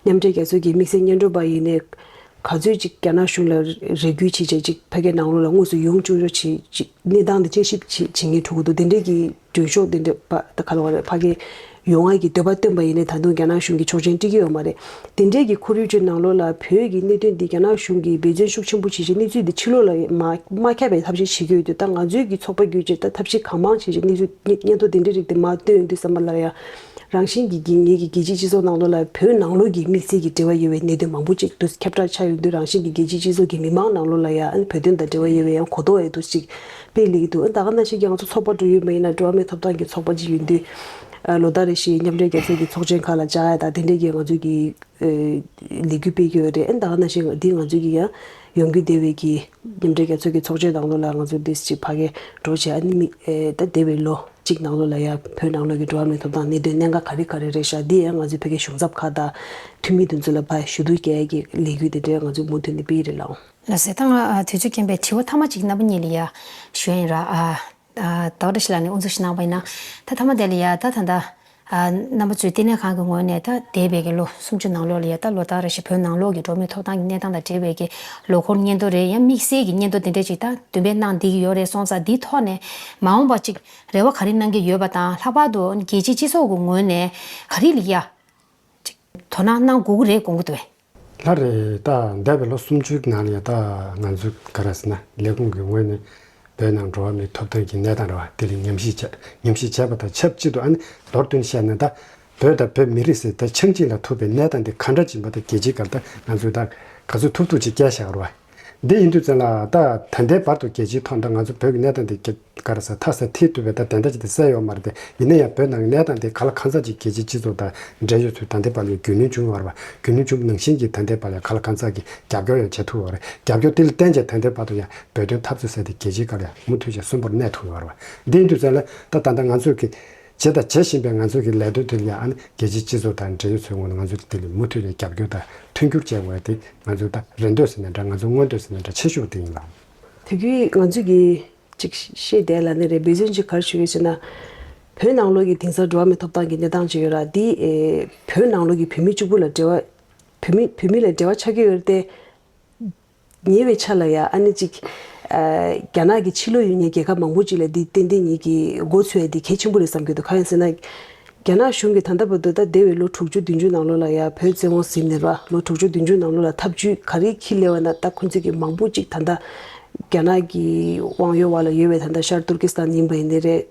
མཉམ་འབྲེལ་རྒྱལ་ཚོགས་ཀྱི་དམིགས་བསལ་སྙན་སྒྲོན་པ་ཡིན་ནའི་ག་ཚོད་ཅིག་རྒྱ་ནག་གཞུང་ལ་རེ་སྐུལ་བྱས་བྱས་ཅིག་ཕ་གིའི་ནང་ལོགས་ལ་དངོས་སུ་ཡོང་བཅུག་རོགས་བྱེད་ཅིག་གནས་སྟངས་དེ་དཔྱད་ཞིབ་བྱེད་བྱེད་མཁན་འགྲོ་གི་འདུག་དེ་འདྲས་ཀྱི་མགྲོན་ཤོག་དེ་འདྲས་པ་ད་ག་ལ་བ་རེད། ཕ་གིར་ཡོང་ཡ་གི་འདོད་པ་བཏོན་པ་ཡིན་ནའི་ད་དུང་རྒྱ་ནག་གཞུང་གིས་ཆོག་མཆན་སྤྲད་ཀྱི་ཡོད་མ་རེད། དེ་འདྲས་ཀྱི་ཁོར་ཡུག་ཅིག་ནང་ལོགས་ལ་བོད་ཀྱི་གནད་དོན་འདི་རྒྱ་ནག་གཞུང་གིས་འབད་བརྩོན་ཤུགས་ཆེན་པོ་བྱེད་བཞིན་གནས་ཚུལ་འདི་ཕྱི་ལོགས་ལ་མ་མ་ཁྱབ་པའི་ཐབས་ཤེས་བྱེད་ཀྱི་ཡོད་དུས། ད་ང་ཚོའི་གི་ཚོགས་པ་བརྒྱུད་བྱས་ད་ཐབས་ཤེས་གང་མང་བྱས་བྱས་གནས་ཚུལ་སྙན་སྙན་ཐོ་དེ་འདྲས་རིགས་དེ་མར་བཏོན་ཡོང་དུས་ཙམ་པ་ལ་ཡ། རང་བཞིན་གྱིས་ཀྱི་ངེད་ཀྱི་རྒྱལ་སྤྱིའི་སྤྱི་ཚོགས་ནང་ལོགས་ལ་བོད་ནང་ལོགས་ཀྱི་དམིགས་བསལ་གྱི་འབྲེལ་བ་ཡོད་པའི་གནད་དོན་མང་པོ་ཅིག་ཏུ་ཁྱབ་བསྒྲགས་ཆགས་ཡོང་དུས། རང་བཞིན་གྱིས་རྒྱལ་སྤྱིའི་སྤྱི་ཚོགས་ཀྱི་མི་མང་ནང་ལོགས་ལ་ཡང་བོད་དོན་དང་འབྲེལ་བ་ཡོད་པའི་ཡང་གོ་རྟོགས་ཡོད་དུས་ཅིག་སྤེལ་ལེགས་འདུག་ད་ག་ནང་བཞིན་གྱི་ང་ཚོ་ཚོགས་པ་འགྲོ་ཡོད་མ་ཡིན་ན་འགྲོ་བ་མིའི་ཐོབ་ཐང་གི་ཚོགས་པ་ཅིག་ཡིན་དུས། ལོ་ལྟར་རེ་བཞིན་མཉམ་འབྲེལ་རྒྱལ་ཚོགས་ཀྱི་ཚོགས་ཆེན་ཁག་ལ་བཅར་ཡ་དང་དེ་འདྲས་ཀྱི་ང་ཚོས་ཀྱི་ལས་འགུལ་སྤེལ་གྱི་ཡོད་རེད། ད་ག་ནང་བཞིན་འདི་ང་ཚོས་ཀྱི་ཡང་ཡོང་རྒྱུ་བསྡད་པའི་གི་མཉམ་འབྲེལ་རྒྱལ་ཚོགས་ཀྱི་ཚོགས་ཆེན་ནང་ལོགས་ལ་ང་ཚོ་འདི་ཅིག་ཕ་གིར་འགྲོ་བྱས། ཨ་ནི་མི་ཨེ་ད་འདས་པའི་ལོ་གཅིག་ནང་ལོགས་ལ་ཡང་བོད་ནང་ལོགས་ཀྱི་འགྲོ་བ་མིའི་ཐོབ་ཐང་གནད་དོན་གནད་འགག་ག་རེ་ག་རེ་རེད་ཤག་འདི་ཡང་ང་ཚོས་ཕ་གིའི་གཞུང་ཚབ་ཁག་དང་འཐུས་མི་དེ་ཚོ་ལ་ཕར་ཞུ་གཏུག་རྒྱག་ཡས་ཀྱི་ལས་འགུལ་དེ་འདྲའི་ང་ཚོས་མུ་མཐུད་ནས་སྤེལ་གྱི་རེད་ལགས། ལགས་སེ། ད་ང་དུས་ཚོད་རྐྱེན་པས་དྲི་བ་མཐའ་མ་གཅིག་རྣམ་པ་གཉིས་ལ་ཡ་ཞུ་ཡ་ཡིན་ར། ཨ་ཨ་ད་བཀྲ་ཤིས་ལགས་ནས་དབུ་འཛུགས་ཤིག་གནང་བ་ཡིན་ན། ད་མཐའ་མ་དེ་ལ་ཡ་ད་ད་ལྟ་ཨ་རྣམ་པ་ཚོའི་ལྟེ་གནས་ཁང་གི་ངོས་ནས་ད་འདས་པའི་གི་ལོ་སུམ་ཅུ་ནང་ལོགས་ལ་ཡ་ད་ལོ་ལྟར་རེ་བཞིན་བོད་ནང་ལོགས་ཀྱི་འགྲོ་བ་མིའི་ཐོབ་ཐང་གི་གནས་སྟངས་དང་འབྲེལ་བའི་གི་ལོ་འཁོར་སྙན་ཐོ་རེད། ཡང་དམིགས་བསལ་གྱི་སྙན་ཐོ་དེ་འདྲ་ཅིག་ད་འདོན་སྤེལ་གནང་བསྡད་ཀྱི་ཡོད་རེད་སོང་ཙང་། འདིའི་ཐོག་ནས་མ་འོངས་པ་ཅིག་རེ་བ་ག་རེ་གནང་གི་ཡོད་པ་དང་། ལྷག་པར་དུ་རྒྱལ་སྤྱིའི་སྤྱི་ཚོགས་ཀྱི་ངོས་ནས་ག་རེ་ལ་ཡ་ཅིག་དོ་སྣང་གནང་དགོས་ཀྱི་རེད་དགོངས་ཀྱི་འདུག་གས། ལགས་རེད། ད་འདས་པའི་ལོ་སུམ་ཅུའི་ནང་ལ་ཡ་ད་ང་ཚོ་ག་རེ་ཟེར་ན་ལས་ཁུངས་ཀྱི་ངོས་ནས་བོད་ནང་འགྲོ་བ་མིའི་ཐོབ་ཐང་གི་གནས་སྟངས་རེད་བ། དེ་ལ་ཉམས་ཞིབ་བྱས། ཉམས་ཞིབ་བྱས་པ་དང་ཆབས་ཅིག་ཏུ། ཨ་ནི་མདོར་བསྡུས་ནས་བཤད་ན་ད་བོད་དང་བོད་མི་རིགས་ཟེར་ད་ཆགས་འཇིག་ལ་ཐུག་པའི་གནས་སྟངས་དེ་ག་འདྲ་ཅིག་ཡིན་པ་དང་རྒྱལ་སྤྱིའི་སྒང་ད་ང་ཚོས་ད་ག་ཚོད་ཐུབ་ཐུབ་ཅིག་བསྐྱལ་བཞག་རེད་བ། འདི་ཡིན་དུས་ཙམ་ལ་ད་ད་ལྟའི་བར་དུ་རྒྱལ་སྤྱིའི་ཐོག་ད་ང་ཚོ་བོད་ཀྱི་གནས་སྟངས་དེ་ག་རེ་ཟེར་མཐའ་ས་ཐེ་ཐུབ་པའི་ད་དེ་འདྲ་ཅིག་དེ་གསལ་ཡོད་མ་རེད་དེ། ཡིན་ན་ཡང་བོད་ནང་གི་གནས་སྟངས་དེ་གང་ལ་གང་འཚམ་ཅིག་རྒྱལ་སྤྱིའི་སྤྱི་ཚོགས་དང་འབྲེལ་ཡོད་ཚོས་ད་ལྟའི་བར་ལ་རྒྱུས་ལོན་བྱུང་ཡོད་རེད་བ། རྒྱུས་ལོན་བྱུང་བ་ནང་བཞིན་གྱི་ད་ལྟའི་བར་ལ་གང་ལ་གང་འཚམ་གྱི་རྒྱབ་སྐྱོར་ཡང་བྱེད་ཐུབ་ཡོད་རེད། རྒྱབ་སྐྱོར་དེ་ལ་བརྟེན་བྱས་ད་ལྟའི་བར་དུ་ཡང་བོད་དོན་འཐབ་རྩོད་ཟེར་དེ་རྒྱལ་སྤྱིའི་སྒང་ལ་ཡང་མུ་མཐུད་བྱས་གསོན་པོར་གནས་ཐུབ་ཡོད་རེད་བ། འདི་ཡིན་དུས་ཙམ་ལ་ད་ད་ལྟ་ང་ཚོས་ཀྱི་བྱས་དང་བྱེད་བཞིན་པའི་ང་ཚོ་གི་ལས་དོན་དེ་ལ་ཡང་ཨ་ནི་རྒྱལ་སྤྱིའི་སྤྱི་ཚོགས་དང་འབྲེལ་ཡོད་ཚོའི་ངོས་ནས་ང་ཚོ་དེ་ལ་མུ་མཐུད་ནས་རྒྱབ་སྐྱོར་དང་མཐུན་འགྱུར་བྱེད་དགོས་ཡ་དེ་ང་ཚོའི་ད་རེ་འདོད་ཟེར་ན་འདྲ། ང་ཚོའི་མངོན་འདོད་ཟེར་ན་འདྲ། ཆེ་ཤོས་དེ་ཡིན་ལགས། དེ་གི་ང་ཚོས་ཀྱི་ཅིག་བཤད་བསྡད་ལབ་ནི་རེད། འབད་བརྩོན་ཅིག་ག་རེ་ཞུ་གི་ཟེར་ན། བོད་ནང་ལོགས་ཀྱི་དེང་སང་འགྲོ་བ་མིའི་ཐོབ་ཐང་གི་གནས་སྟངས་ཅིག་ཡོད་ར། འདི་ཨེ་བོད་ནང་ལོགས་ཀྱི་བོད་མི་གཅིག་པུ་ལ་འབྲེལ་བ། བོད་མི་བོད་མི་ལ་འབྲེལ་བ་ཆགས་ཀྱི་ཡོད་རེད་དེ། ཉེ་བའི་ཆར་ལ་ཡ་ཨ་ནི་ཅིག་ཨ་རྒྱ་ནག་གི་ཕྱི་ལོགས་ཡོད་མཁན་རྒྱལ་ཁབ་མང་པོ་ཅིག་ལ་འདི་ཏན་ཏན་ཉིད་ཀྱི་མགོ་ཚོས་ཡ་འདི་གལ་ཆེན་པོ་རེད་བསམ་གྱི་འདུག་གང་ཡིན་ཟེར་ན། རྒྱ་ནག་གཞུང་གིས་ད་ལྟ་བར་དུ་ད་འདས་པའི་ལོ་དྲུག་ཅུ་བདུན་ཅུ་ནང་ལོགས་ལ་ཡ་བོད་བཙན་དབང་ཟིན་ནས་ར། ལོ་དྲུག་ཅུ་བདུན་ཅུ་ནང་ལོགས་ལ་ཐབས་ཇུས་ག་རེ་འཁྱེར་སླེབས་པ་ན། ད་ཁོང་ཚོས་ཀྱི་མང་པོ་ཅིག་ད་ལྟ་རྒྱ་ནག་གི་དབང་ཡོད་བ་ལ་ཡོད་པའི་ད་ལྟ་ཤར་ཏུར་ཀི་སི་ཐན་ཡིན་པ་ཡིན་ནི་རེད།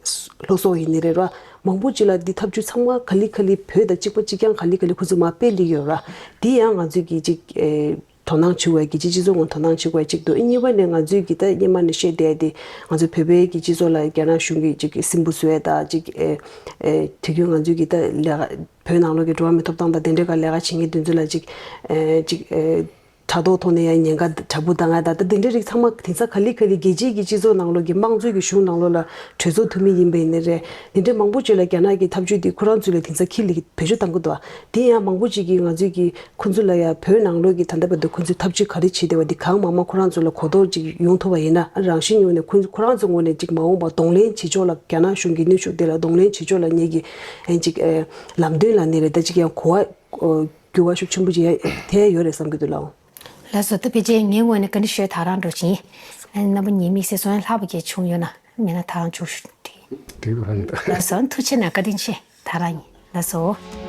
ལྷོ་སོག་ཡིན་ནི་རེད་ར། མང་པོ་ཅིག་ལ་འདི་ཐབས་ཇུས་ཚང་མ་ག་ལེ་ག་ལེ་བོད་དང་གཅིག་པ་གཅིག་རྐྱང་ག་ལེ་ག་ལེ་ཁོང་ཚོས་མར་སྤེལ་སླེབས་ཡོད་ར། འདི་ཡང་ང་ཚོས་ཀྱི་ཅིག་ཨེ། དོ་སྣང་བྱེད་དགོས་ཀྱི། སྤྱི་སྤྱི་ཚོགས་ངོས་དོ་སྣང་བྱེད་དགོས་གཅིག་འདུག་གཉིས་པ་ནས་ང་ཚོའི་གི་ད་སྔོན་མ་ནས་བཤད་བསྡད་དེ། ང་ཚོ་བོད་པའི་གི་སྤྱི་ཚོགས་ལ་རྒྱ་ནག་གཞུང་གིས་ཅིག་སྲིན་འབུ་བཟོ་ཡས་དང་ཅིག་ཨེ་ཨེ་དེ་གུ་ང་ཚོའི་གི་ད་ལས་ཀ་བོད་ནང་ལོགས་ཀྱི་འགྲོ་བ་མིའི་ཐོབ་ཐང་དང་དེ་འདྲའི་ག་ལས་ཀ་བྱེད་མཁན་དེ་ཚོ་ལ་ཅིག་ཨེ་ཅིག་ཨེ་ དྲ་ཐོག་ཐོག་ནས་ཡང་ཉེན་ཁ་དྲག་པོ་ད་ང་ད་ལྟ་འདི་འདྲའི་རིགས་ཚང་མ་དེང་སང་ག་ལེ་ག་ལེ་རྒྱལ་སྤྱིའི་གི་སྤྱི་ཚོགས་ནང་ལོགས་ཀྱི་དམངས་གཙོའི་གི་གཞུང་ནང་ལོགས་ལ་གྲོས་ཚོགས་འཐུས་མི་ཡིན་པ་ཡིན་ནའི་རེད། འདི་འདྲའི་མང་པོ་ཅིག་ལ་རྒྱ་ནག་གི་ཐབས་ཇུས་འདི་ཁོ་རང་ཚོ་ལ་དེང་སང་ཁྱི་ལ་བེད་སྤྱོད་བཏང་གི་འདུག་དེ་ཡང་མང་པོ་ཅིག་གིས་ང་ཚོའི་གི་ཁོ་ཚོ་ལ་ཡང་བོད་ནང་ལོགས་ཀྱི་ད་ལྟ་བར་དུ་ཁོ་ཚོའི་ཐབས་ཇུས་ག་རེ་བྱས་བསྡད་པ་འདི་གང་མང་མང་ཁོ་རང་ཚོ་ལ་གོ་རྟོགས་ཅིག་ཡོང་ཐུབ་པ་ཡིན་ན། རང་བཞིན་ངོས་ནས་ཁོ་ཁོ་རང་ཚོ་ངོས་ནས་ཅིག་མ་འོངས་པ་གདོང་ལེན་བྱེད་ཕྱོགས་ལ་རྒྱ་ནག་གཞུང་གི་གནོན་ཤུགས་དེ་ལ་གདོང་ལེན་བྱེད་ཕྱོགས་ལ་ངེད་ཀྱི་ཨེ་ཅིག་ཨེ་ལམ་སྟོན་ལ་ནི་རེད། ད་ཅིག་ཡང་གོ་བ་འགྱུར་བ་ཤུགས་ཆེན་པོ་ཅིག་ཡང་ཐེབས་ཡོད་རེད་བསམ་གྱི་འདུག་ལགས། ལགས་སོ། ད་ཕལ་ཆེར་ངའི་ངོས་ནས་བཀའ་འདྲི་ཞུས་ད་རང་འགྲོ་བཞིན། རྣམ་པ་ཉེས་དམིགས་སེ་སོང་ཡང་ལྷག་པ་གལ་བྱུང་ཡོད་ན་མེད་ན་ད་རང་འཇུག་ཞུ་དྲི། དེ་ག་རང་ཡིན་ད། ལགས་སོ། ཐུགས་རྗེ་གནང་། བཀའ་དྲིན་ཆེ། ད་རང་ཡིན། ལགས་སོ།